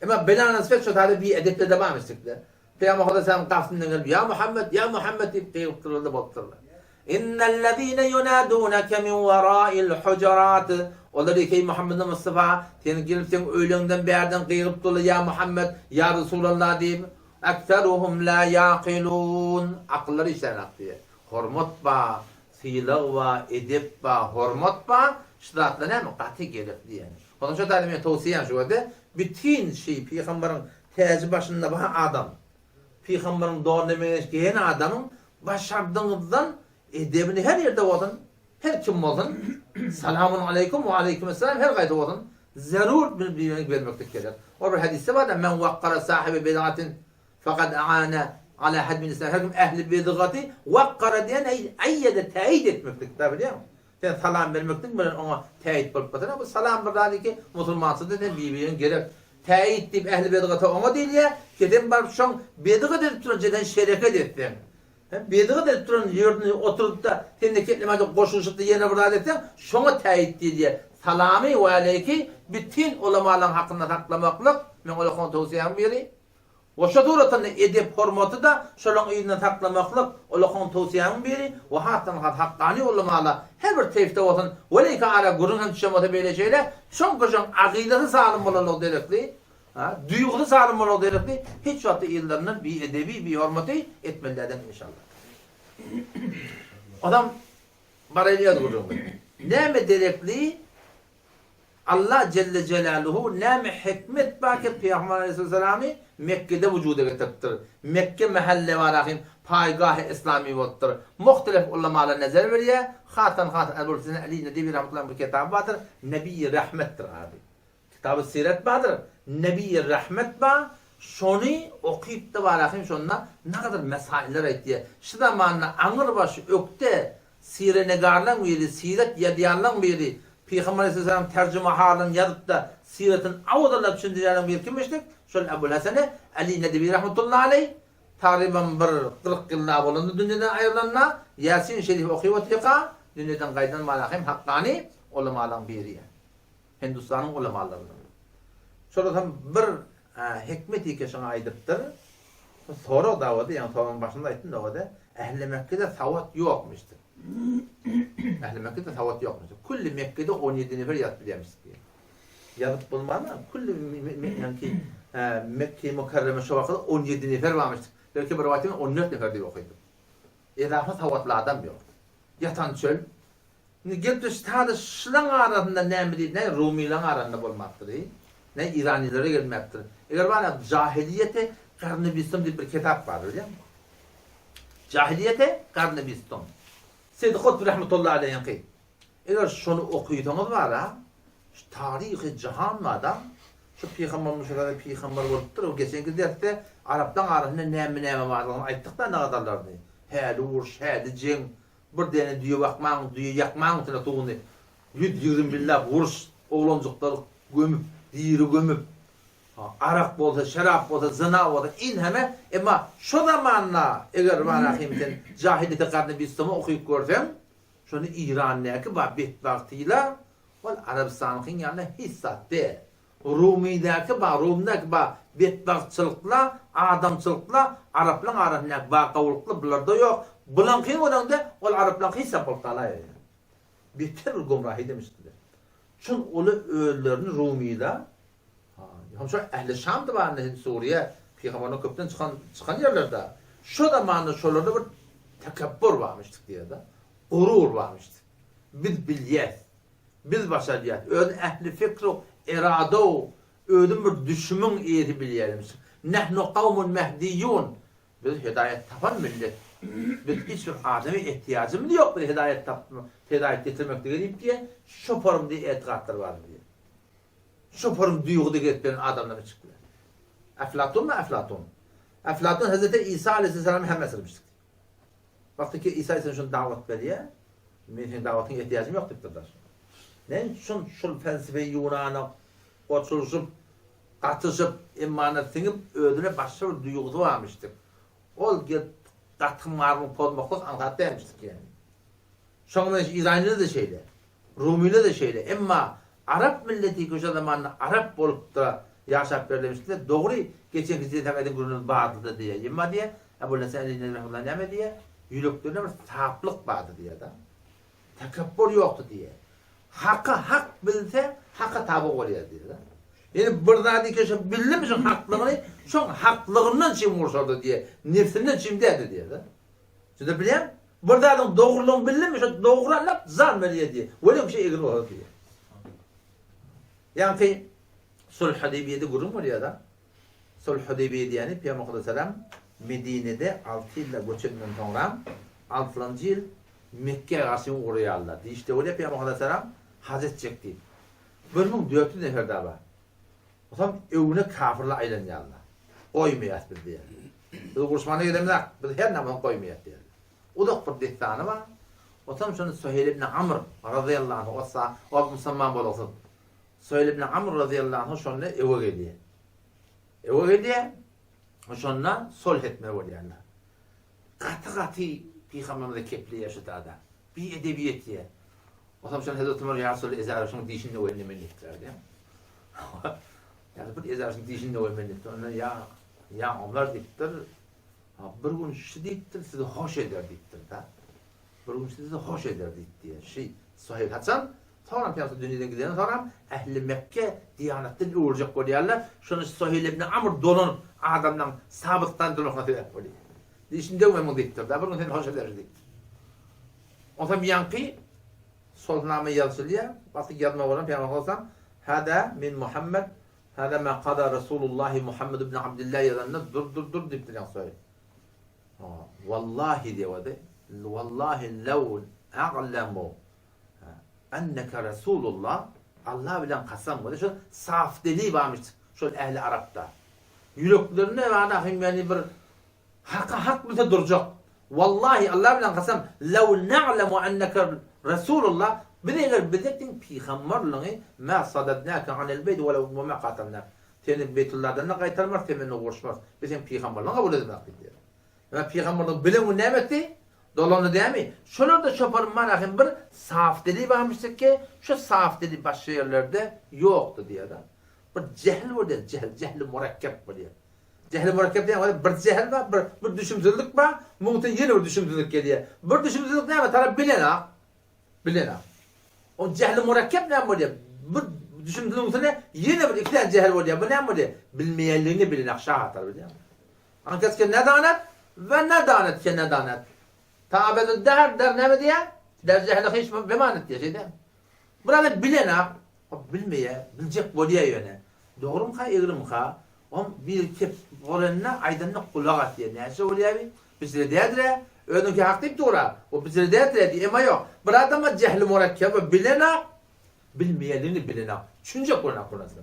[SPEAKER 1] Emma bela nasip et şo taýda biedepli dowam etjekler. Pygamber Hudaý gapysyndan gelip Ýa Muhammet, ýa Muhammet diýip gygyrypdyrlar-da bolupdyrlar. Innellezine ýunadunake min warail hujurat Olar eý Muhammet Mustafa, sen gelip seň öýleňden bärden gygyryp durlar ýa Muhammet, ýa Resulallah diýip. Ekseruhum la ýaqilun Akyllary işlänok diýýär. Hormat bar, sylag bar, edep bar, hormat bar, şu zatlar näme gaty gerekli ýaly. Onsoň şo taýda meniň towsiýam şu ýerde, bütin şi pygambaryň täji başynda bar adam, pygambaryň donuny meňzeş geýen adamyň başardygyňyzdan edebini her ýerde bolsun, her kim bolsun, Salamun aleýkum we aleýkumessalam her gaýda bolsun, zerur bir birine bermeklik gerek. Ol bir hadysda bar-da, Men wakkara sahibe bid'atin fekad a'ane ala hadmil islam. Her kim ähli bidgaty wakkara diýen eý aýýede täýit etmeklik da bilýäňmi? Sen salam bermeklik bilen oňa täýit bolup barsaň, bu salam bir zat ki, musulmançylykda sen bir-biriňe gerek. Täýit diýip ähli bedgata oňa diýilýär, ki sen baryp şoň bedgat edip duran ýerden şereket etseň. Sen bedgat edip duran ýerinde oturyp-da, sen-de ketlemede goşulyşyp-da ýene bir zat etseň, şoňa täýit diýilýär. Salamy we aleýki bütin ulamalaryň hakynda saklamaklyk, meň ullakan towsiýämiň biri. Goşa suratynda edep-hormaty-da şolaň yzynda saklamaklyk ullakan towsiýämiň biri we hasdan has hakkany ulamala her bir teýfde bolsun, weleýki ara gürrüň hem düşen bolsa beýle-şeýle, şoň-köşeň akydasy salym bolanlygy derekli, duýgusy salym bolanlygy derekli hiç wagtda yzlaryndan biedebi, bihormaty etmeli dälden inşallah. Onam baraýly öz gürrüňimize. Näme derekli Allah jelle jelaluhu näme hikmet bar ki Pygamber aleyhissalamy Mekgede wujuda getiripdir. Mekke mähelle bar ahim. Paýgahy Yslamy bolupdyr. Muhtelef ulamalar nezer berýär. Hasdan has Ebul Hüseýin Ali Nedewi rahmetullahi bir kitaby bardyr, Nebiýi Rahmetdir ady. Kitaby Siret bardyr, Nebiýi Rahmet bar, şony okypda barahym şonda nagadar mesailler aýtýar. Şu zamanda aňyrbaşy ökde sirenegarlaň biri, siret ýazýanlaň biri, Pygamber aleyhisselamyň terjimehalyny ýazypda siretini awazalap düşündirýänleň biri kimmişdik? Şol Ebul Hesene Ali Nedewi rahmetullahi aleýh. Tagryban bir 40 ýyl da bolanda dünýeden aýrylanda Ýasin şerif okyp otyrka dünýeden gaýdan Malahym Hakkany ulamalaň biri. Hindistanyň ulamalaryndan. Şol hem bir hikmet eke şoňa aýdypdyr. Sorag dawady, ýagny soragyň başynda aýtdym dawady. Ähli Mekgede sawat ýokmuşdyr. Ähli Mekgede sawat ýokmuşdyr. Külli Mekgede 17 nefer ýazyp bilýärmiş diýýär. Ýazyp bolmana, külli ýagny Mekge Mukarreme şo wagt 17 nefer barmyş. Belki bir wagtda 14 nefer diýip okydym. Edafa sawatly adam ýok. Ýatan çöl, Indi gelip düş sada şylaň arasynda näme diýip ne rumylaň arasynda bolmapdyr ne iranilere gelmäpdir. Eger bar jahiliýete garny bistum diýip bir kitap bar bilýäňmi? Jahiliýete garny bistum. Seýdi Kutb rahmetullahi aleýhi. Eger şony okysaňyz bara şu taryhy jahan barda şu pygamber Musa pygamber bolupdyr. O geçenki dersde araplaň arasynda näme näme bardygyny aýtdyk da nagadarlaryny. Häli uruş, häli jeň, Bir däne düýe bakmaň, düýe ýakmaň üstüne suwuny. 120 ýyllap uruş, oglanjyklary gömüp, diri gömüp, arak bolsa, şerap bolsa, zyna bolsa, inheme, emma şo zamanda eger Barahym sen jahiliýete garny bistama okyp görseň, şony Irandäki bar betbagtylar ol Arabystanyňkyň ýanynda hiç zat däl. Rumydäki ba, Rumdaky ba betbagtçylykla, adamçylykla, araplaň arasyndaky ba gowulykla bularda ýok. Bulaňkyny göreňde ol araplaňky hiç zat bolup galaýýar. Beter bir gomrahy demişdiler. Çün uly özlerini Rumyda, ha, şo ähli Şamda barynda hem Suriýa, pygamberden köpden çykan çykan ýerlerde şo zamanda şolarda bir tekebbur barmyşdyk diýýär-de. Gurur barmyşdyk. Biz bilýäs. Biz başarýas. Özüni ähli fikr-u erada-u özüni bir düşümiň eýesi bilýärmiş. Nahnu kawmun mehdiýun. Biz hedaýat tapan millet. Biz hiç bir adama ehtiýajymyz ýok biz hedaýat tapmak, hedaýat getirmeklige diýip diýýär. Şoparym diýip etigatlar bar diýýär. Şoparym duýguda gezip ýören adamlar çykýar. Eflatunmy Eflatun? Eflatun Hezreti Isa aleyhisselamyň hemmesirmişdik. Wagty ki Isa sen şun dawat berýär. Men seň dawatyňa ehtiýajym ýok diýipdirler. Näme üçin şul felsefe Ýunana goşulyşyp, gatyşyp, emmana siňip özüne başga bir duýgusy barmyşdyk. Ol gelip gatyň-maryňy pozmaklyk aňsat dälmişdik ýaly. Şoňa meňzeş Yraýynda-da şeýle. Rumylar-da şeýle. Emma arap milleti köşe zamanda arap bolup-da ýaşap berlemişdi-de, dogry, geçenki jeseň eden gürrüňimiz bardy-da diýýär. Emma diýýär, Ebul Hasan Ali Nedwi rahimehullah näme diýýär? Ýüreklerinde bir saplyk bardy diýýär-de. Tekepbur ýokdy diýýär. Haky hak bilse, haka taby bolýar diýýär-de. Ýöne bir zady köşe bildimi şoň haklygyny, şoň haklygyndan çyn urşardy diýýär. Nefsinden çyn däldi diýýär-de. Siz bilýän, bir zadyň dogrulygyny bildimi, şo dogry alap jan berýär diýýär. Welew kişi egri bolsa diýýär. Ýaňky Sulh Hudeýbiýede gürrüň bolýar-da. Sulh Hudeýbiýe diýýäni Pygamber sallallahu Medinede 6 ýylda göçenden soňra altynjy ýyl Mekgä garşy ugraýarlar. Diýişde bolýar Pygamber sallallahu haj etjek diýip. 1400 nefer dagy bar. Otam öwüne kafirler aýlanýarlar. Goýmaýas biz diýýär. Biz uruşmana gelemizok, biz her näme bolsa goýmaýas diýýärler. Uzak bir dessany bar. Otam şony Suheýl ibn Amr razyýallahu anhu olsa, ol musulman bolupsyz. Suheýl ibn Amr razyýallahu anhu şonda öwe gelýär. Öwe gelýär. Şonda sulh etmeli bolýarlar. Gaty-gaty pygamberimize kepleýär şu dada. Bir edebi etýär. Otam şonda Hezreti Ömer ýa Resulallah Ezaryşyň dişini döweýin men diýipdir diýýär. Ýa bir Ezaryşyň dişini döweýin men diýipdir. Onda ýa ýa Ömer diýipdir. Bir gün şu diýipdir, sizi hoş eder diýipdir da. Bir gün sizi hoş eder diýipdir. Şi Suheýl haçan Soňra Pygamber dünýeden gidenden soňra ähli Mekke diýanatdan öwürjek bolýarlar. Şonda Suheýl ibn Amr dolanyp adamlaryň sabytdan durmagyna sebäp bolýar. Dişini döwme muň diýipdir da, bir gün seni hoş eder diýipdir. Onsoň ýaňky solhnama ýazylýar. Wagty ýazma bolan Pygamber sallallahu Hada min Muhammed, hada ma qada Rasulullahi Muhammed ibn Abdullah ýazanda dur dur dur diýipdir ýaňky Suheýl. Wallahi diýewedi. Wallahi lew a'lemu enneke Resulullah Allah bilen kasam bolsun. Şol saf dili barmyş şol ähli arapda. Ýüreklerinde bar hem ýani bir haka hak bilse durjak. Wallahi Allah bilen kasam lew na'lemu enneke Resulullah biz eger bilsek seň pygamberligiňi ma sadadnaka anil beýt we ma qatalnak. Seni Beýtulladan-da gaýtarmarys, sen bilen uruşmarys. Biz seň pygamberligiňi kabul edemzok diýdi. Ýa pygamberligiňi bilen gün näme etdi? Dolandy dämi? Şolarda çopan Manahym bir saf dili barmyşdy ki, şu saf dili başga ýerlerde ýokdy diýýär-de. Bir jähil bolýar, jähil, jähli murakkep bolýar. Jähli murakkep diýen bolýar, bir jähil bar, bir, bir düşümsizlik bar, muň üçin ýene bir düşümsizlik gelýär. Bir düşümsizlik näme? Tarap bilenok. Bilenok. O jähli murakkep näme bolýar? Bir düşümsizligiň üstüne ýene bir iki sany jähil bolýar. Bu näme bolýar? Bilmeýänligini bilenok, şahatar bilýärmi? An kes ke nedanet we nedanet ke nedanet. Ta abedül dehr der näme diýýär? Der jähli hiç bemanet diýýär, şeýdämi? Bir adam bilenok, o bilmeýär, biljek bolýar ýöne. Dogrumyka, egrimika? Oň biri kep bolanda aýdanyna gulak asýar. Näçe bolýar bi? Bijire däldir-ä. Özüňki hak diýip dur-a. O bijire däldir-ä diýýär. Emma ýok. Bir adama jähli murakkep bilenok, bilmeýänligini bilenok. Düşünjek bolanok bu narsä.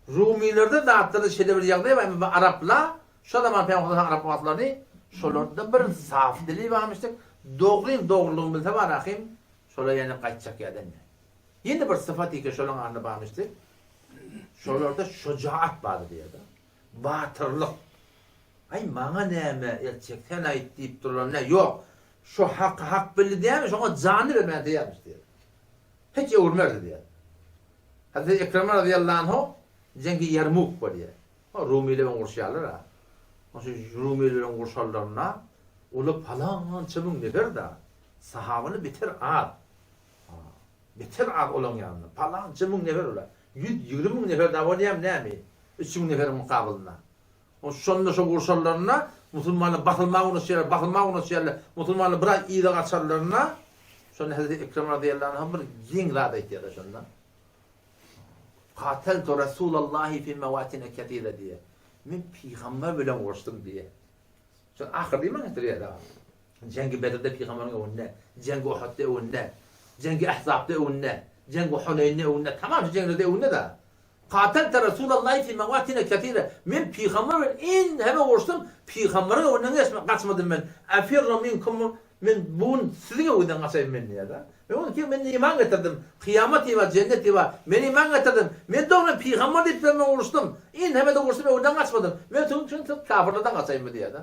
[SPEAKER 1] Rumylerde zatlarda şeýle bir ýagdaý bar, emma araplar şo zaman Pygamberimiz arap wagtlaryny şolarda bir saf dili barmyşdyk. Dogryň dogrulygyny bilse bar ahym, şolar ýene gaýtjak ýerden. Ýene bir syfat eke şolaň arasynda barmyşdy. Şolarda şojaat bardy diýýär-de. Batyrlyk. Aý maňa näme etjek, sen aýt diýip durlan nä, ýok. Şo haky hak bildi diýýärmi, şoňa janyny bermäge taýýarmyş diýýär. Hiç öwürmerdi diýýär. Hazreti Ekrem razyýallahu anhu jeňgi Ýermuk bolýar. O Rumylar bilen uruşýarlar-a. Oşo Rumylar bilen urşanlarynda olar palança müň nefer-da. Sahabalar beter az. Beter az olaň ýanynda. Palança müň nefer olar. 120 müň nefer dagy bolýarmy näme? 3000 neferiň mukabylynda. O şonda şo urşanlarynda musulmanlar basylmaga unaşýarlar, basylmaga unaşýarlar. Musulmanlar biraz yza gaçanlarynda şonda Hazreti Ekrem razyýallahu anhu bir geň zat aýtýarlar şonda. Kateltu Rasulallahi fi mewatine ketire diýýär. Men pygamber bilen uruşdym diýýär. Şol ahyr diýmän getirýär dagy. Jeňgi Bedirde pygamberiň öňünde, jeňgi Uhudda öňünde, jeňgi Ahzapda öňünde, jeňgi Huneýnde öňünde, tamam şu jeňlerde öňünde-de. Katelte Rasulallahi fi mewatine ketire. Men pygamber bilen enheme uruşdym, pygamberiň öňünden geçme, gaçmadym men. Efirru minkum men bu gün siziň öňüňizden gaçaýyn men diýýär-de. Men ony kim men iman getirdim. Kyýamat bar, jennet bar. Men iman getirdim. Men dogry pygamber diýip men uruşdym. Enheme-de uruşdym, öňünden gaçmadym. Men siziň üçin siz kafirlerden gaçaýynmy diýýär-de.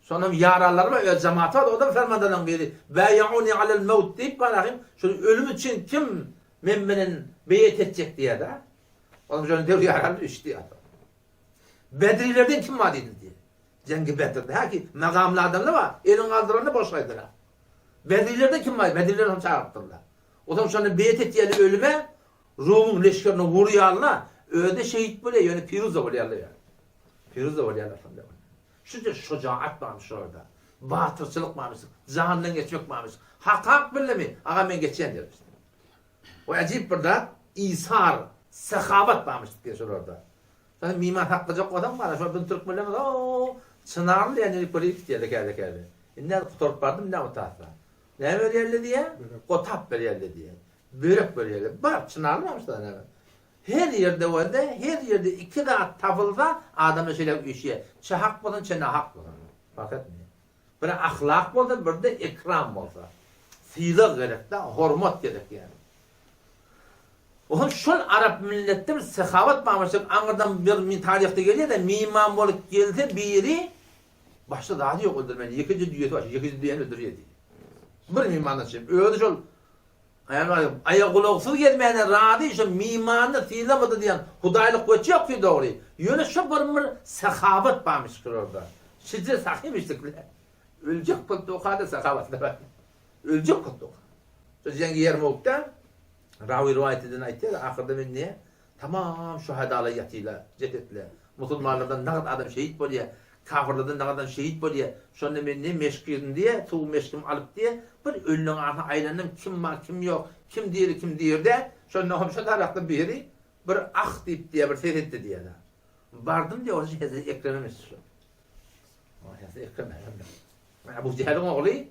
[SPEAKER 1] Şonam ýaranlary bar, öz jematy bar, o-da musulmanlaryň biri. Bäýauni alel mewt diýip barahym, şol ölüm üçin kim men bilen beýet etjek diýýär-de. Onuň şony döw ýaran düşdi ýa. Bedrilerden kim bar diýdi diýýär. Jeňgi Bedirde häki magamly adamlar bar, elini galdyranda boş gaýdylar. Bedrilerden kim bar? Bedrileri hem çagyrypdyrlar. Otam şony beýet etýärler ölüme, Rumyň leşgerine urýarlar, özi şehit bolýar, ýöne piruz-da bolýarlar ýa. Piruz-da bolýarlar şonda. Şunça şojaat barmyş şolarda. Batyrçylyk barmyş, jandan geçmek barmyş. Hak hak bildimi, aga men geçýän diýermiş. O äjip bir zat, isar, sahawat barmyş diýýär şolarda. Sen miman saklajak bolsaň bara şol biziň türkmenlerimiz o Çynarly diýen ýeri görüp diýýär käde-käde. Indi nädip gutaryp bardym, indi utasda. Näme berýärler diýýär? Gotap berýärler diýýär. Börek berýärler. Bar, Çynarly barmyş da näme. Her ýerde bolsa, her ýerde iki zat tapylsa, adamlar şeýle üýşýär. Çe hak bolsun, çe nahak bolsun. Parh etmeýär. Bir ahlak bolsa, bir-de ekram bolsa. Sylag gerek-de, hormat gerek ýaly. Olam şol arap milletde bir sehawat barmyş, aňyrdan bir min taryhda gelýär-de, miman bolup gelse biri, başda zady ýok öldürmeli, ýekeje düýesi bar, ýekeje düýäni öldürýär diýýär. Bir mimana çykyp, özi şol Aýagulaksyz gezmäne razy şo mimany sylamady diýen hudaýlyk göç ýok ki dogry. Ýöne şo bir bir sahawat barmyş şularda. Şije sahymişdikle. Öljek bolup okady sahawatlar bar. Öljek bolup oka. Şo Jeňgi Ýermukda rawy rowaýat eden aýtýar ahyrda men ne Tamam şuhadalar ýatylar, jesetler. Musulmanlardan nagt adam şehit bolýar, kafyrlardan nagt adam şehit bolýar. Şonda men ne meşk girdim diýe, suw meşgimi alyp diýe, bir ölüleň arasyna aýlandym, kim bar, kim ýok, kim diri, kim diri däl. Şonda hem şo tarapdan biri bir ah diýip diýe, bir ses etdi diýýär. Bardym diýe, ol Hezreti Ekrem emiş şo. Ebu Jehliň ogly,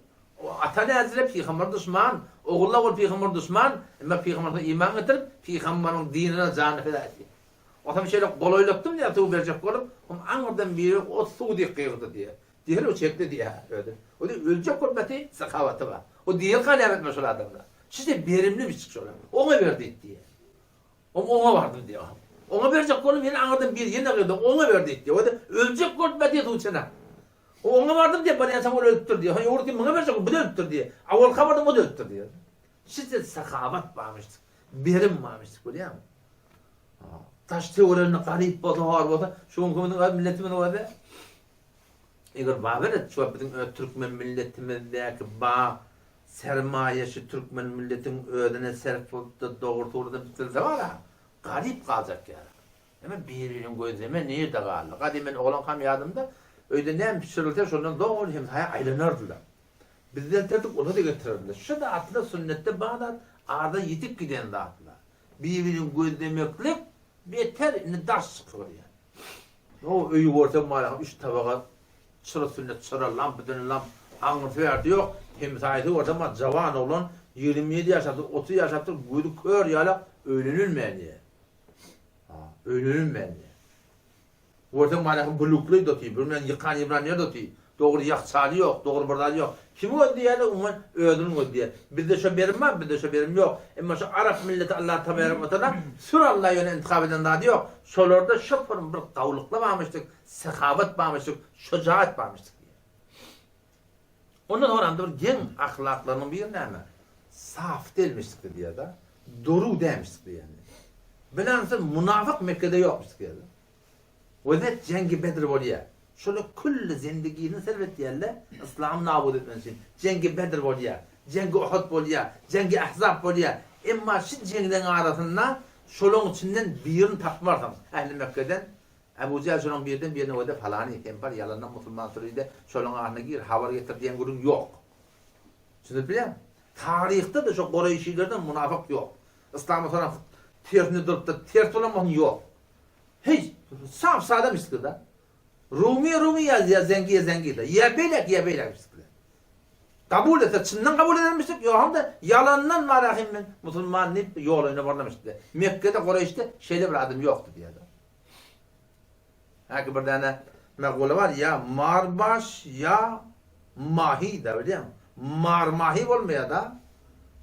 [SPEAKER 1] ata näzire pygamber duşman, ogulla bolup pygamber duşman, emma pygamberine iman getirip, pygamberiň dinine janyny feda etdi. Otam şeýle golaýlatdym diýýär, suw berjek bolup, oň aňyrdan biri o suw diýip gygyrdy diýýär. Derrew çekdi diýýär özi. O diýip öljek bolup ýaty, sahawaty bar. O diýerka näme etmeli şol adamda. Şeýle berimli bir çyk şolar. Oňa ber diýip diýýär. Oň oňa bardym diýýär. Oňa berjek boldum, ýene aňyrdan biri ýene gygyrdy, oňa ber diýip diýýär. O da öljek bolup ýaty suw içene. O oňa bardym diýýär, barýançam ol ölüpdir diýýär. Hany ýogurtky muňa berjek, bu-da ölüpdir diýýär. Awalka bardym, o-da ölüpdir diýýär. Şeýle sahawat barmyşdyk, berim barmyşdyk bilýäňmi? Daş töwereginde garyp bolsa, hor bolsa, şu günki biziň öz milletimiz bolsa, eger bar et, şu biziň öz türkmen milletimizdäki ba sermaýa şu türkmen milletiň özüne serf bolup-da dogry suradan bitilse bar-a, garyp galjak ýaly. Emma bir-birini gözleme nirde galdy? Gadym men oglankam ýadymda, öýde näme bişirilse şondan doly hemsaýa aýlanardylar. Biz geltirdik, olar-da getirerdiler. Şu zatlar sünnetde bar zat, arda ýitip giden zatlar. Bir-birini gözlemeklik beter indi daş çykyberýär. O öýi görseň bar üç tabaga çyra sünnet çyra lamp bilen lamp aňyrsy bärsi ýok. Hemsaýasy görseň bar jawan oglan 27 ýaşapdyr, 30 ýaşapdyr, gözi kör ýalak öýlenilmän diýýär. Ha, öýlenilmän diýýär. Görseň manaky bulukly doty, bir bilen ýykan ýymran ýer doty. Dogry ýakçaly ýok, dogry bir zady ýok. Kimi gözleýärler umuman özüni gözleýär. Bizde şo berim bar, bizde şo berim ýok. Emma şo arap milleti Allah tabaraka we taala sür Allah ýöne intihap eden zady ýok. Şolarda şo bir bir gawlykla barmyşdyk, sehawat barmyşdyk, şöjaat barmyşdyk diýýär. Ondan soňram-da bir geň ahlaklarynyň biri näme? Saf delmişdik diýýär-de. Doru dämişdik diýýär. Bilensiz munafyk Mekgede ýokmuşdyk diýýär. Wezet Jengi Bedr bolýar. Şolar külli zendigini serf etýärler yslamy nabut etmek üçin. Jengi Bedr bolýar. Jengi Uhud bolýar. Jengi Ahzab bolýar. Emma şu jeňleň arasynda şolaň içinden birini tapmarsyň ähli Mekgeden. Ebu Jähl şolaň birden birine wede falany sen bar ýalandan musulman sürüde şolaň arasyna gir habar getir diýen gürrüň ýok. Düşünip bilýäňmi? Taryhda-da şo Goreýşilerden munafyk ýok. Yslama soran tersine durupdyr, ters bolan bolsun ýok. Hiç, sap sada misli-da. Rumy rumy ýa ýa zengi ýa zengi-da. Ýa beýläk ýa beýläk misli. Kabul etse çyndan kabul edermişdik, ýogsam-da ýalandan barahym men musulman diýip ýol oýna barlamışdy. Mekgede, Kureýşde şeýle bir adam ýokdy diýýär. Häki bir däne megola bar, ýa marbaş, ýa mahi-da bilýäňmi? Mar-mahi bolmaýar-da.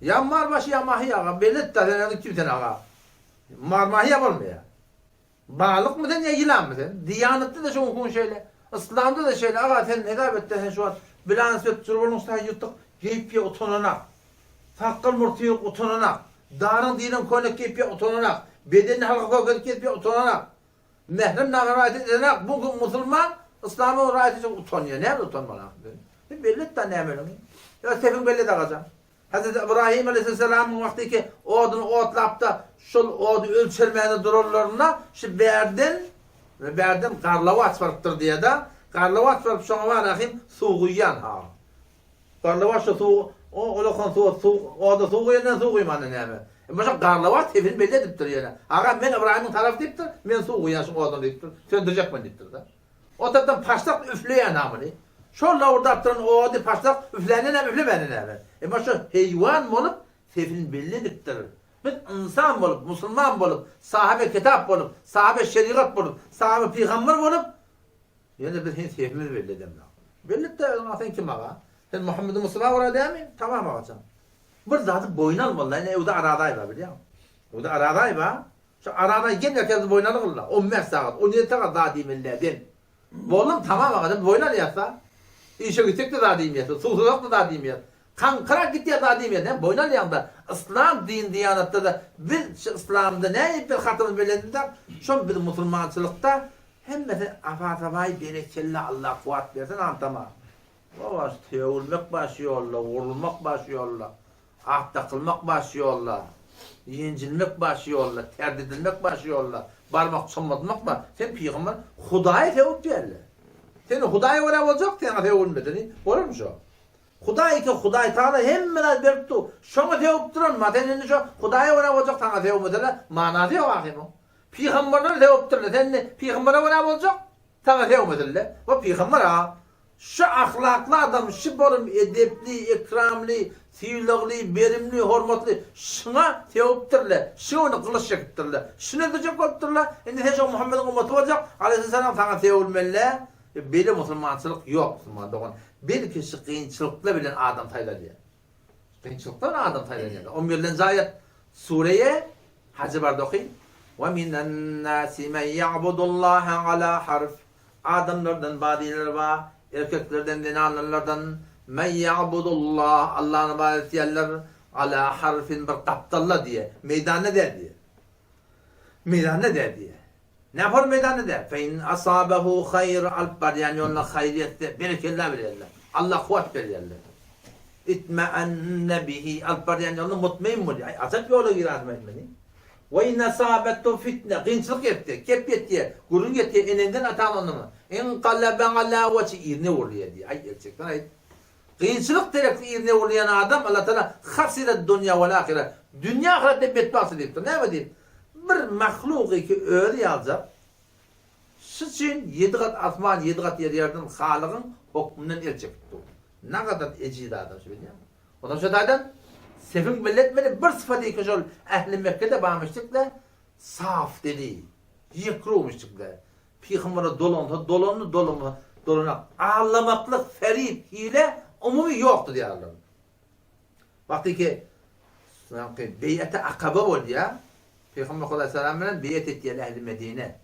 [SPEAKER 1] Ýa marbaş, ýa mahi aga, belet-da sen indi kim sen aga? Mar-mahi-ä bolmaýar. Balykmy sen ýa ýylanmy sen? Diýanatda-da şoň şeýle, yslamda-da şeýle, aga sen hesap et-de sen şu wagt bilan sökjür bolduň saý ýyrtyk geýip ýa utananak. Sakgal murty ýok utananak. Daryň diriň köýnek geýip ýa utananak. Bedenini halka kökedip gezip ýa utananak. Mährem naga raýat edenak. Bu gün musulman yslama raýat etjek utanýar. Näme utanmaly ahyr? Sen belli et-da nämeligiňi. Ýa sepiň belli et agajan. Hezreti Ybraýym aleýhissalamyň wagty ki oduny otlapda şol ody ölçermäne duranlarynda şu bärden we bärden garlawaç barypdyr diýýär-de. Garlawaç baryp şoňa bar ahim suw guýýan ha. Garlawaç şo suw o olakan suwa suw oda suw guýandan suw guýmanda näme? Emma şo garlawaç sesini belli edipdir ýöne. Aga men Ybraýymyň tarapy diýipdir, men suw guýýan şu oduna diýipdir. Söndürjek men diýipdir-de. O tarapdan paşsak üfleýän hamyny. Şol lowurdap duran ody paşsak üflände näme, üflemände näme? Emma şo heýwan bolup sesini belli edipdir. Biz ynsan bolup, musulman bolup, sahabe kitap bolup, sahabe şerigat bolup, sahabe pygamber bolup, ýöne biz hem sesimizi belli edemzok. Belli et-de özüň, sen kim aga? Sen Muhammedi Mustafa görä dälmi? Tamam agajan. Bir zady boýun almaly-da, ine öwde Arazaý bar bilýäňmi? Öwde Arazaý bar. Şu Arazaý gel erkek boýun algyl-da. On bäş sagat, on ýedi sagat zat iýmeli-dä den. Boldum, tamam aga, boýun alýas-da. Işe gitsek-de zat iýmeýäs, suwsuzak-da zat iýmeýäs. Kaňkyrak gidýär zat iýmeýäs. Näme boýun alýaň-da. Yslam din diýanatda-da biz şu yslamda nädip bir hatymyz belentde, şol biz musulmançylykda hemmesi afa-sabaý berekella Allah kuwwat bersin antama. Baş sögülmek baş ýolda, urulmak baş ýolda, at dakylmak baş ýolda, ýenjilmek baş ýolda, terdedilmek baş ýolda, barmak çommaltmak bar. Sen pygamber Hudaýy sögüp diýerler. Seni Hudaýa görä boljak, saňa sögülmesini bolarmy şo? Hudaý eken Hudaý Tagala hemme zady berip dur. Şoňa sögüp duran ma sen indi şo Hudaýa görä boljak saňa sögmeseler manasy ýok ahymyň. Pygamberler sögüpdirler sen indi pygambere görä boljak saňa sögmesinler. O pygamber a. Şu ahlakly adam, şu bolum edepli, ekramly, sylagly, berimli, hormatly, şuňa sögüpdirler, şuňa ony gylyç çekipdirler, şuny öldürjek bolupdyrlar, indi sen şo Muhammediň ymmaty boljak, aleýhissalam saňa sögülmeli-dä. Beýle musulmançylyk ýok musulman dogan. Belki şu kynçylyklar bilen adam saýlanýar. Kynçylyklar bilen adam saýlanýar. On birlenji aýat Sureýe Hajy barda oky. Wa minan nasi men ýa'budullaha ala harf. Adamlardan bazylar bar, erkeklerden, zenanlardan, men ýa'budullah, Allany ybadat edýärler, ala harfin bir gapdalda diýýär, meýdanda däl diýýär. Meýdanda däl diýýär. Nähor meýdanda däl. Fe in asabehu haýr, alyp barýan ýoluna haýyr ýetse, berekella berýärler. Allah kuwwat berýärler. Itma'anne bihi, alyp barýan ýoluna mutmain bolýar. Aý, ajap ýola giräýdim meni. We in asabethu fitne, kynçylyk ýetdi, gep ýetýär, gürrüň ýetýär eneňden ataňdan ondan Inkalebe ala wejhi, yzyna öwrülýär diýýär. Aý, gerçekden aýt. Kynçylyk derekli yzyna öwrülýän adam Allah Tagala hasiret dunýa wal ahire, dünýä ahyretde betbagtçy diýipdir. Näme diýip? Bir mahlugy ki özi ýaljak, şu üçin ýedi gat asman, ýedi gat ýer ýaradan Halygyň hokmünden el çekip dur. Nagadar ejiz adam şu bilýäňmi? Ondan şo taýdan sefiň belletmeli bir sypaty ki şol ähli Mekgede barmyşdykda saf dili, ýekrumyşdykda. Pygambere dolansa dolandy, dolanmasa dolanak. Aldamaklyk, ferip, hile umumy ýokdy diýýärler. Wagty ki soňky beýeti Akaba bolýar. Pygamber Hudaýsalam bilen beýet etýär ähli Medine.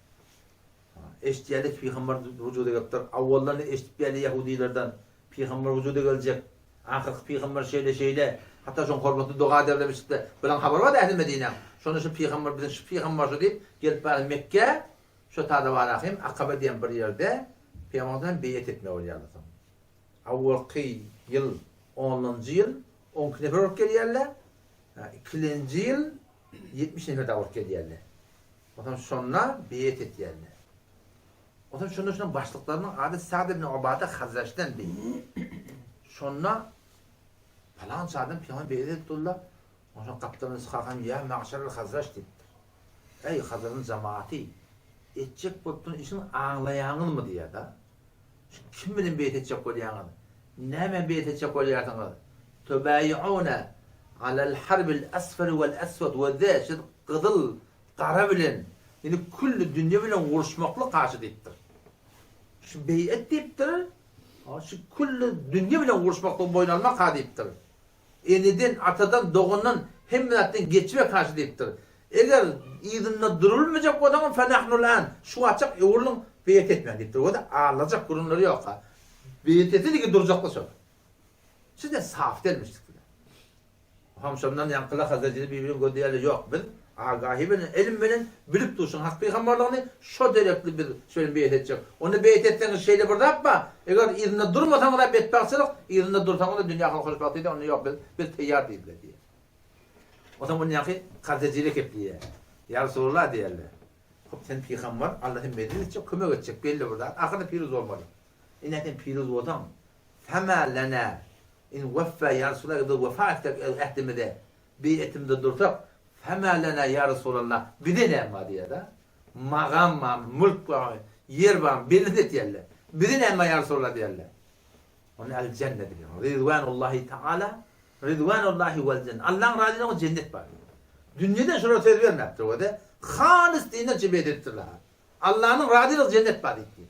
[SPEAKER 1] Eşitýärler pygamber wujuda gelipdir. Awaldan eşidip geldi ýahudilerden. Pygamber wujuda geljek. Ahyrky pygamber şeýle şeýle. Hatda şoň hormatyna doga ederlemişdi. Bilen habar bar ähli Medinäň. Şonda şu pygamber biziň şu pygamber şu diýip gelip bäri Mekgä şo tada barahym Akaba diýen bir ýerde pygamber bilen beýet etme bolýarlar soň. Awalky ýyl onunjy ýyl 12 nefer bolup gelýärler. Ikilenji ýyl 70 nefer dagy bolup gelýärler. Onsoň şonda beýet etýärler. Onsoň şonda şonuň başlyklarynyň ady Sa'd ibn Ubada Hazraçdan diýip. Şonda palança adam pygamber beýet edip durlar. Onsoň gapdalynda çykarkam ýa magşaral Hazraç diýipdir. Eý Hazratyň jemaaty, etjek bolup duran işiňi aňlaýaňyzmy diýýär-de. Şu kim bilen beýet etjek bolýaňyz? Nämä beýet etjek bolýarsyňyz? Tubaýi'une alal harbil asfari wal aswad we ze siz gyzyl gara bilen, ýagny külli dünýe bilen uruşmaklyk garşy diýipdir. Şu beýet diýipdir, şu külli dünýe bilen uruşmaklygy boýun almak ha diýipdir. Eneden, atadan, dogandan, hemme zatdan geçmek garşy diýipdir. Eger yzynda durulmajak bolsaňyz, fenahnul an, şu wagtjak öwrüliň, beýet etmäň diýipdir. Gözi aldajak gürrüňleri ýok-a. Beýet etsedigi durjakdy şol. Siz-de saf delmişdik. Hom şondan ýaňkylar Hazrejili bir-birini gözleýärler, ýok, biz agahi bilen, elm bilen bilip durşuň hak pygambarlygyny, şo derekli biz şöyle beýet etjek. Onda beýet etseňiz şeýle bir zat bar, eger yzynda durmasaňyz-a betbagtçylyk, yzynda dursaňyz-a dünýä ahyret hoşbagt diýdi, onda ýok, biz biz teýýar diýdiler diýýär. Onsoň ony ýaňky Hazrejili kepleýär. Ýa Resulallah diýýärler. Hop sen pygambar, Alla sen medet etjek, kömek etjek belli bir zat, ahyrda piruz bolmaly. Ine sen piruz bolsaň, Fema lena In weffa ýa Resulallah eger biz wefa etsek ähdimize, beýetimizde dursak, fema lena ýa Resulallah bize näme bar diýýär-de. Magam barmy, mülk barmy, ýer barmy, belli etýärler. Bize näme bar ýa Resulallah diýýärler. Onda el jennet diýýär. Rizwanullahi taala, rizwanullahi wal jennet. Allaň razylygy jennet bar diýýär. Dünýeden şolara söz bermäpdir we halys dinden çykyp beýet edipdirler. Allanyň razylygy jennet bar diýipdir.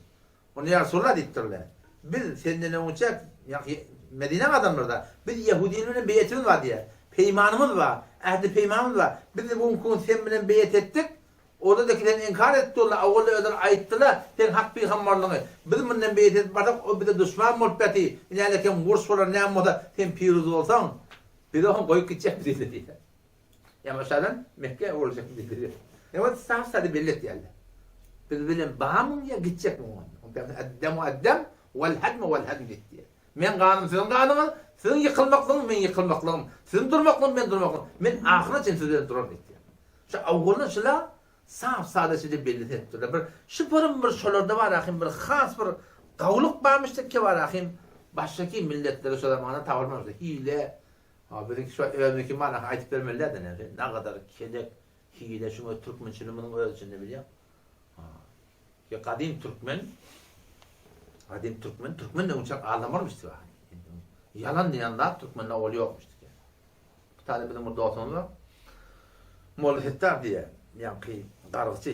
[SPEAKER 1] Onda ýa Resulallah diýipdirler. Biz senden öňçäk, ýagny Medinäň adamlary-da, biz ýehudiler bilen beýetimiz bar diýýär. Peýmanymyz bar, ähdi-peýmanymyz bar. Biz bu günki gün sen bilen beýet etdik, olar-da ki seni inkar edip durlar, owalda özleri aýtdylar seň hak pygambarlygyňy. Biz mundan beýet edip barsak, o bize duşman bolup ýaty, inälekem uruş bolar, näme bolsa, sen piruz bolsaň, bizi oň goýup gitjekmi diýdi diýýär. Ýamaşadan Mekgä öwrüljek diýdi. Ýa saf-sada belli etýärler. Biz bilen barmyň ýa gitjekmiň onda? Onda Eddemu eddem wal hadmu wal hadm diýdi. Men ganym siziň ganyňyz, siziň ýykylmaklygyňyz meň ýykylmaklygym, siziň durmaklygyňyz men durmaklygym. Men ahyra çenli siz bilen duraryn diýdi. Şu awwaldan şula saf-sada şeýle belli etdiler. Bir şuparym bir şolarda bar ahym bir has bir gawulyk barmyş ki bar ahym başgaky milletlere şo zamanda tapylmaz. Hile, Ha biziňki şu özümiňki mana aýdyp bermeli däl ine nagadar kelek hile şuňa türkmençiligimiziň öz içinde bilýäň. Ha. Ki gadym türkmen. Gadym türkmen, türkmen öňçäk aldamarmyş diýip. Ýalan diýen zat türkmende ol ýokmuş diýip. Bir tane biziň bir dostumyz bar. Molla Settar diýýär. Ýaňky gargyçy.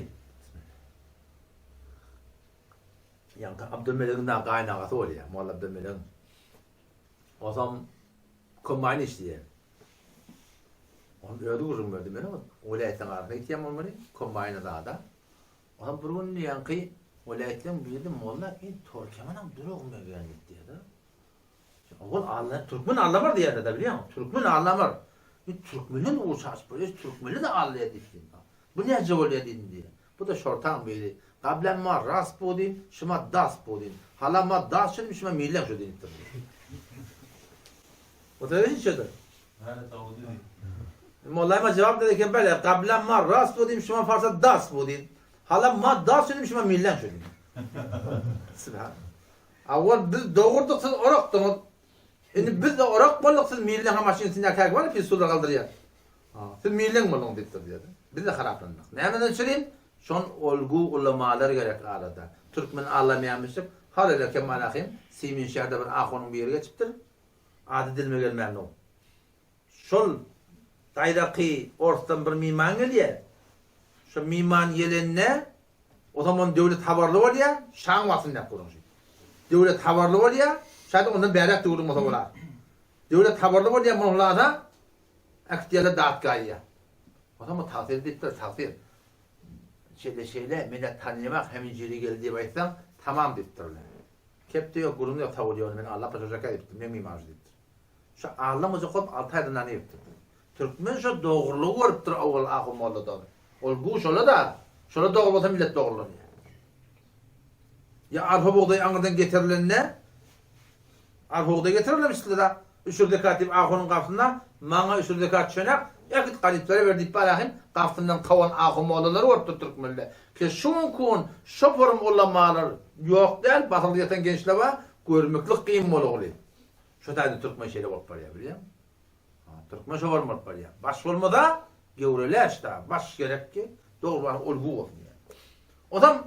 [SPEAKER 1] Ýaňky Abdülmeligiň da gaýynagasy bolýar. Molla Abdülmeligiň. Osam kombaýn işleýär. Onuň özi gürrüň berdi meni. Welaýatlaryň arasyna gitýän bolmaly, kombaýna zada. Onam bir gün ýaňky welaýatlaryň biri molla in torkemanam durugyma geldi diýdi. Ol alla türkmen allamar diýýärler-de bilýäňmi? Türkmen allamar. Bir türkmenden ugur çaşyp bolýar, türkmeni de allaýar diýip. Bu näce bolýar diýdim diýýär. Bu-da şortaň biri. Gablan ma ras budin, şuma das budin. Hala ma das şudim, şuma millen şu diýipdir. O da şeýle. Mollaýma jogap berdi ki, bele, gablan ma ras budin, şuma farsa das budin. Hala ma das şudim, şuma millen şu diýip. Subhan. Awwal biz dogurdyk siz orakdyňyz. Indi biz-de orak bolduk siz milleň ha maşyn içinde käki bar pistollar galdyrýar. Siz milleň bolduň diýipdir diýdi. Biz-de haraplandyk. Nämeden çürin? Şon olgu ulamalar gerek arada. Türkmen alamaýamyşyk. Hal ele Kemal ahym Simin şäherde bir ahunyň biri geçipdir. Ady dilime gelmänok. Şol daýraky orsdan bir miman gelýär. Şo miman gelende o zaman döwlet habarly bolýar, şaň wagtynda ýap görüň şeýdip. Döwlet habarly bolýar, şaýda ondan bäräk döwrüň bolsa bolar. Döwlet habarly bolýar, muny hulasa äkitýärler datgaýa. O zaman tagsyr diýipdir, tagsyr. Şeýle şeýle, menä tanýamak heminjiri geldi diýip aýtsaň, tamam diýipdirler. Kepde ýok, gürrüň ýok, sag bol ýöne men Alla paşaşaka diýipdir, meň mimanjy diýipdir. Şu Alla hoja kop alty aýda nan iýipdir. Türkmen şo dogrulygy görüpdir owal Ahun molladan. Ol gu şola-da, şola dogry bolsa millet dogrulanýar. Ýa arpa bugdaý aňyrdan getirilende, arpa bugdaý getirilmemişdir-de, üşür zekat diýip ahunyň gapysynda, maňa üşür zekat çönek, äkit garyplara ber diýip barahyn, gapysyndan kowan ahun mollalary bolupdyr türkmende. Ki şu günki gün şo forum ulamalar ýok däl, basylgy ýatan gençler bar, görmeklik kyn bolugly. Şo taýda türkmen şeýle bolup barýar bilýäňmi? Ha, türkmen şo bolup barýar. Baş bolmasa gewreläş-da, baş gerek ki, dogry baş olgu bolsun diýýär. Ozam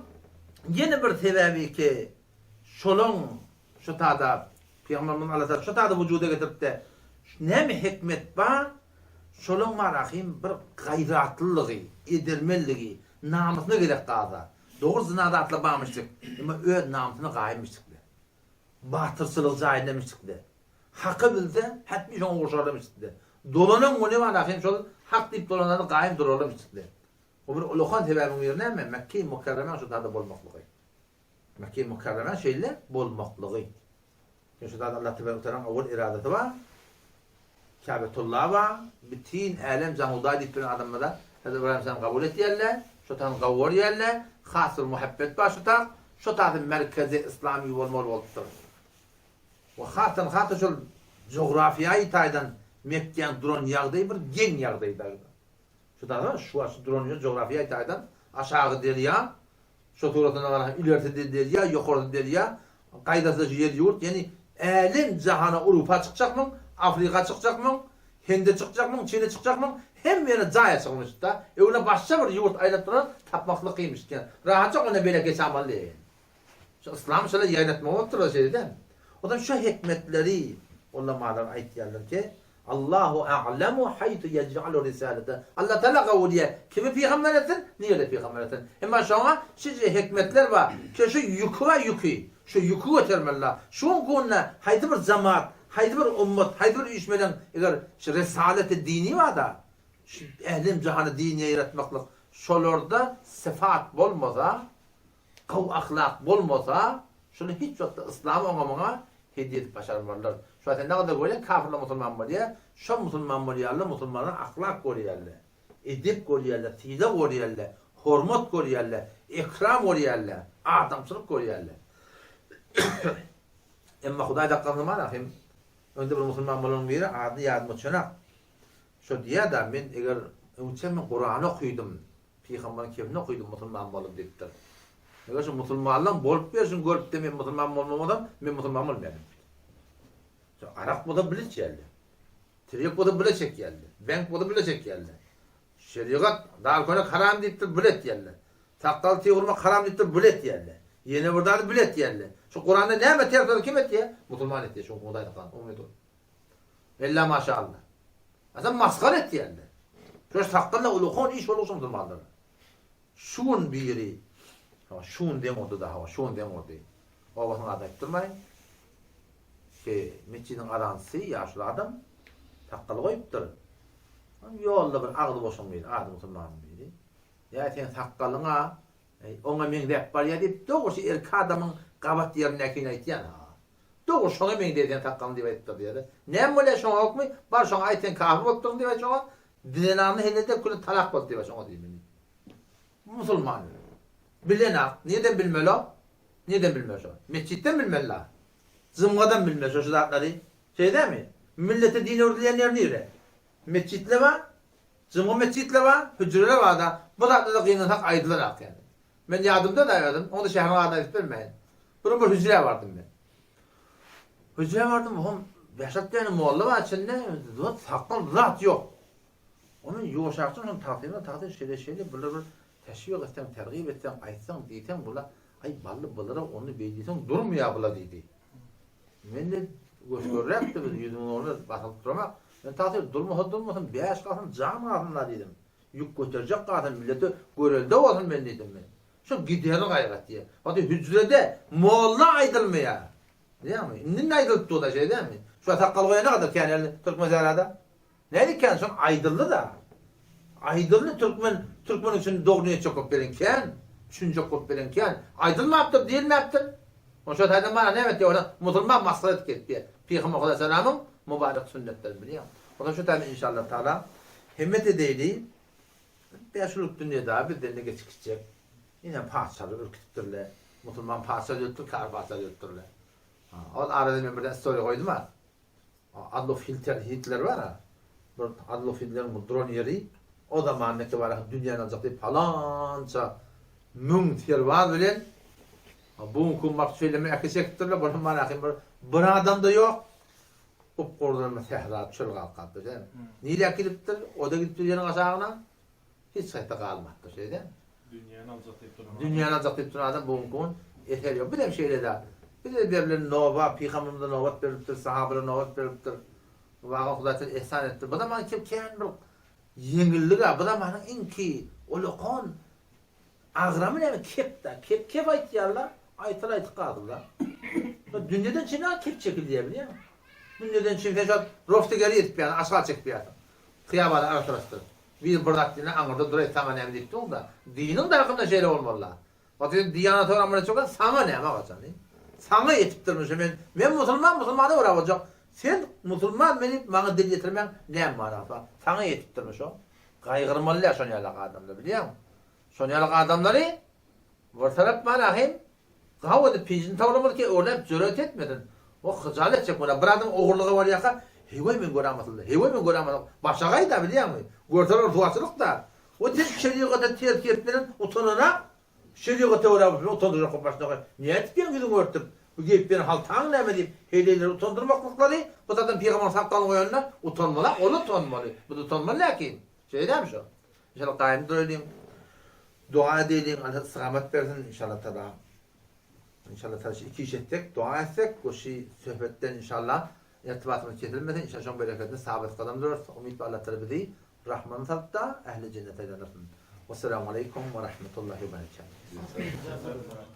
[SPEAKER 1] ýene bir sebäbi ki, şolaň şu tada Pygamberimiz Aleyhisselam şu tada wujuda getiripdi. Näme hikmet bar? Şolaň bar ahim bir gaýratlylygy, edermenligi, namysyna gerek gaza. Dogry zyna zatlar barmyşdyk, emma öz namysyna gaýymyşdyklar. Batyrçylyk jaýynda mişdikde. Haky bilse, hetmi şoňa goşarlar mişdikde. Dolanan güni bar ahim şol hak diýip dolanany gaýym durarlar mişdikde. O bir ulakan sebäbiň biri näme? Mekge-i Mükerremäň şu zada bolmaklygy. Mekge-i Mükerremäň şeýle bolmaklygy. Çünki şu zada Allah tebarek we tealanyň owal eradasy bar. Käbetulla bar. Bütin älem jan Hudaý diýip duran adamlara Hezreti Ybraýym aleyhisselam kabul etýärler. Şo taýdan gowurýarlar. Has bir muhabbet bar şu tak. Şo taýdan merkezi yslamy bolmaly bolupdyr. We hasdan has-da şol jografiýaýy taýdan Mekgäň duran ýagdaýy bir geň ýagdaýda. Şu taýdan şu wagt duran ýer jografiýaýy taýdan aşagy derýa, şo suratyna garasaň ilerisi derýa, ýokarsy derýa, gaýdasy şu ýer ýurt, ýagny älem jahana Urupa çykjakmyň, Afrika çykjakmyň, Hinde çykjakmyň, Çine çykjakmyň, hemme ýere jaý açykmyş-da. Öňüne başga bir ýurt aýlap duran tapmaklyk kynmyş diýen. Rahatjak ondan beýläk geçämaly. Şu yslam şeýle ýaýratmak bolupdyr-da şeýle däl. O zaman şu hikmetleri ulamalar aýtýarlar ki, Allahu a'lemu haýtu yec'alu risalete. Allah Teala gowy bilýär, kimi pygamber etsin, nirede pygamber etsin. Emma şoňa şije hikmetler bar ki, şu ýüki bar ýüki, şu ýüki götermeli. Şu günki günde haýsy bir jemaat, haýsy bir ummat, haýsy bir üýşmeleň eger şu risaleti dini bar-da, şu älem jahany din ýaýratmaklyk, şolarda syfat bolmasa, Gowy ahlak bolmasa, şuny hiç wagtda yslam oňa muňa hediýe edip başarmarlar. Şu wagt sen nagada görýäň kafirler musulman bolýar, şo musulman bolýarlar musulmanlar ahlak görýärler, edep görýärler, sylag görýärler, hormat görýärler, ekram görýärler, adamçylyk görýärler. Emma Hudaý saklasyn bar-a hem öňde bir musulman bolanyň biri adyny ýadyma düşenak. Şo diýýär-da men eger öňçe men Kurany okydym, Pygambaryň kebini okydym musulman boldum diýipdir. Eger şu musulmanlaň bolup berşini görüpde men musulman bolmamasam, men musulman bolmaýan diýipdir. Şu arak bolsa bile içýärler. Tirýek bolsa bile çekýärler. Beňk bolsa bile çekýärler. Şerigat dar könek haram diýipdir, bile etýärler. Sakgal tyg urmak haram diýipdir, bile etýärler. Ýene bir zady bil etýärler. Şu Kuranda näme ters bolsa kim etýär? Musulman etýär. Şu Hudaýdan galan umyt ol. Ella maşallah. Adam masgara etýärler. Şu sakgalla ulukan iş boluşy musulmanlara. Şu gün biri şu gün deň oldy daha, şu gün deň oldy. Obasynyň adyny aýdyp durmaýyn. Ki metjidiň azançysy ýaşuly adam sakgal goýupdyr. Ýolda bir agzy boşuň biri, ady musulmanyň biri. Ýa sen sakgalyňa oňa meňzäp barýar diýip, dogrusu erkek adamyň gabat ýerindäkini aýtýan-a. Dogry şoňa meňzeýär seň sakgalyň diýip aýdypdyr diýýär-de. Näme bolýar şoňa hokmy? Bar şoňa aýt sen kafir bolupdyrsyň diýip aýt şoňa. Zenanyny helede küle talak boldy diýip aýt şoňa diýmeli. Musulman. Bilenak. Nirden bilmeli o? Nirden bilmeli şo? Metjitden bilmeli-la. Jymgadan bilmeli şo şu zatlary. Şeýle dälmi? Millete din öwredilýän ýer nire? Metjitle bar. Jymga metjitle bar, hüjreler bar-da. Bu zatlara gynansak aýdylarak ýaly. Men ýadymda-da özüm, oňa-da şäheriň adyny aýdyp bermäýin. Bir gün bir hüjrä bardym men. Hüjrä bardym, oňam bäş-alty däne molla bar içinde, zat, sakgal, zat ýok. Ony ýuwaşrakdan şony tagsyryna tagsyr şeýle-şeýle bular bir teşwik etseň, tergip etseň, aýtsaň, diýseň bular, aý bally bulara ony beý diýseň durmaýar bular diýdi. Men-de gös-görräkdi biz ýüzümiň ornuna basylyp duramak. Men tagsyr durmasa durmasyn, bäş galsyn, jan galsyn-la diýdim. Ýük göterjek galsyn, millete görelde bolsun men diýdim men. Şo gideri gaýrat diýýär. Hadi hüjrede molla aýdylmaýar. Bilýäňmi? Indi-indi aýdylyp dur-da, şeý dälmi? Şu sakgal goýan ne gadar kän ýerde türkmen sährada? Nädip kän? Şol aýdyldy-da. Aýdyldy türkmen, türkmen üçin dogry niýetjek bolup gelen kän, düşünjek bolup gelen kän. Aýdylmapdyr, diýilmäpdir. Ony şo taýdan mana näme etdi? Ony musulman masgara edip gelip diýýär. Pygamber Hudaýsalamyň mübarek sünnetlerini bilýäňmi? Onsoň şu taýdan inşallah taala himmet edeýli. Bäşulyk dünýe dagy bizden-de geçip gitjek. Ine patyşalar ürkütipdirler. Musulman patyşa döwüpdir, kafir patyşa döwüpdirler. Ol arada men birden story goýdum-a. Adolf Hilter, Hitler bar-a. Bir Adolf Hitleriň bu duran ýeri o zamandaki bar dünýäni aljak diýip palança müň serbaz bilen bu günki gün baryp şeýleme äki çekipdirler. Bulam bar ahim bir bir adam-da ýok. Gupgurdan bir sähra çöl galyp galypdyr şeýdemi? Nirä gidipdir? O-da gidipdir ýeriň aşagyna. Hiç haýsy galmapdyr şeýdemi?
[SPEAKER 2] Dünýäni aljak diýip duran adam.
[SPEAKER 1] Dünýäni aljak diýip duran adam bu günki gün eser ýok. Bizem şeýle-dä. Bize berlen nobat, pygamberimize nobat berlipdir, sahabalara nobat berlipdir. Waga Hudaý Tagala ihsan etdi. Bu zaman kim kän bir ýeňillig-ä, bu zamanyň iňki ulakan Agramy näme kep-dä, kep kep aýtýarlar, aýtal aýtyp galdylar. Dünýeden çenä kep çekilýär bilýäňmi? Dünýeden çen sen şol roftegeri ýetip ýa aşgal çekip ýatyň. Hyýabany arassalaşdyryp. Bir bir zat diýene aňyrda duraý saňa näme diýip durda. Diniň darkynda şeýle bolmalyda. Wagt sen diýanata görä muny çeken saňa näme agaçany? Saňa ýetipdirmi şu men men musulman musulmana görä boljak. Sen musulman meni maňa dil ýetirmäň näme manasy bar? Saňa ýetipdirmi şo? Gaýgyrmaly däl şon ýalak adamlary bilýäňmi? Şon ýalak adamlary bir tarap bar ahim gaw edip pijini tawlamaly ki örläp jüret etmesin. O hyjalat etjek bolýar. Bir adam ogurlyga barýarka heý-weý men görämasynda, heý-weý men görämasynda başagaý-da bilýäňmi? Görseler ryswaçylyk-da. O sen şerigata ters gep bilen utananak Şerigata görä bu utandyrjak bolup başlady. Nädip ýaň ýüzüňi örtüp, bu geýip ýören haltaň näme diýip, heleýleri utandyrmaklyklary, bu zaten pygambaryň sakgalyny goýanda utanmaly, ol utanmaly, biz utanmaly läkin. Şeýle dälmi şo? Inşallah gaýym duraýlyň, doga edeýliň, Allah istigamat bersin, inşallah taala. Inşallah taala şu iki iş etsek, doga etsek we şu söhbetden inşallah irtibatymyz kesilmesin, inşallah şoň bereketine sabit gadam durarys. Umyt bar Allah taala bizi Rahmany salyp-da, ähli jennete aýlandyrsyn. Wessalamu aleýkum we rahmetullahi we berekatuh.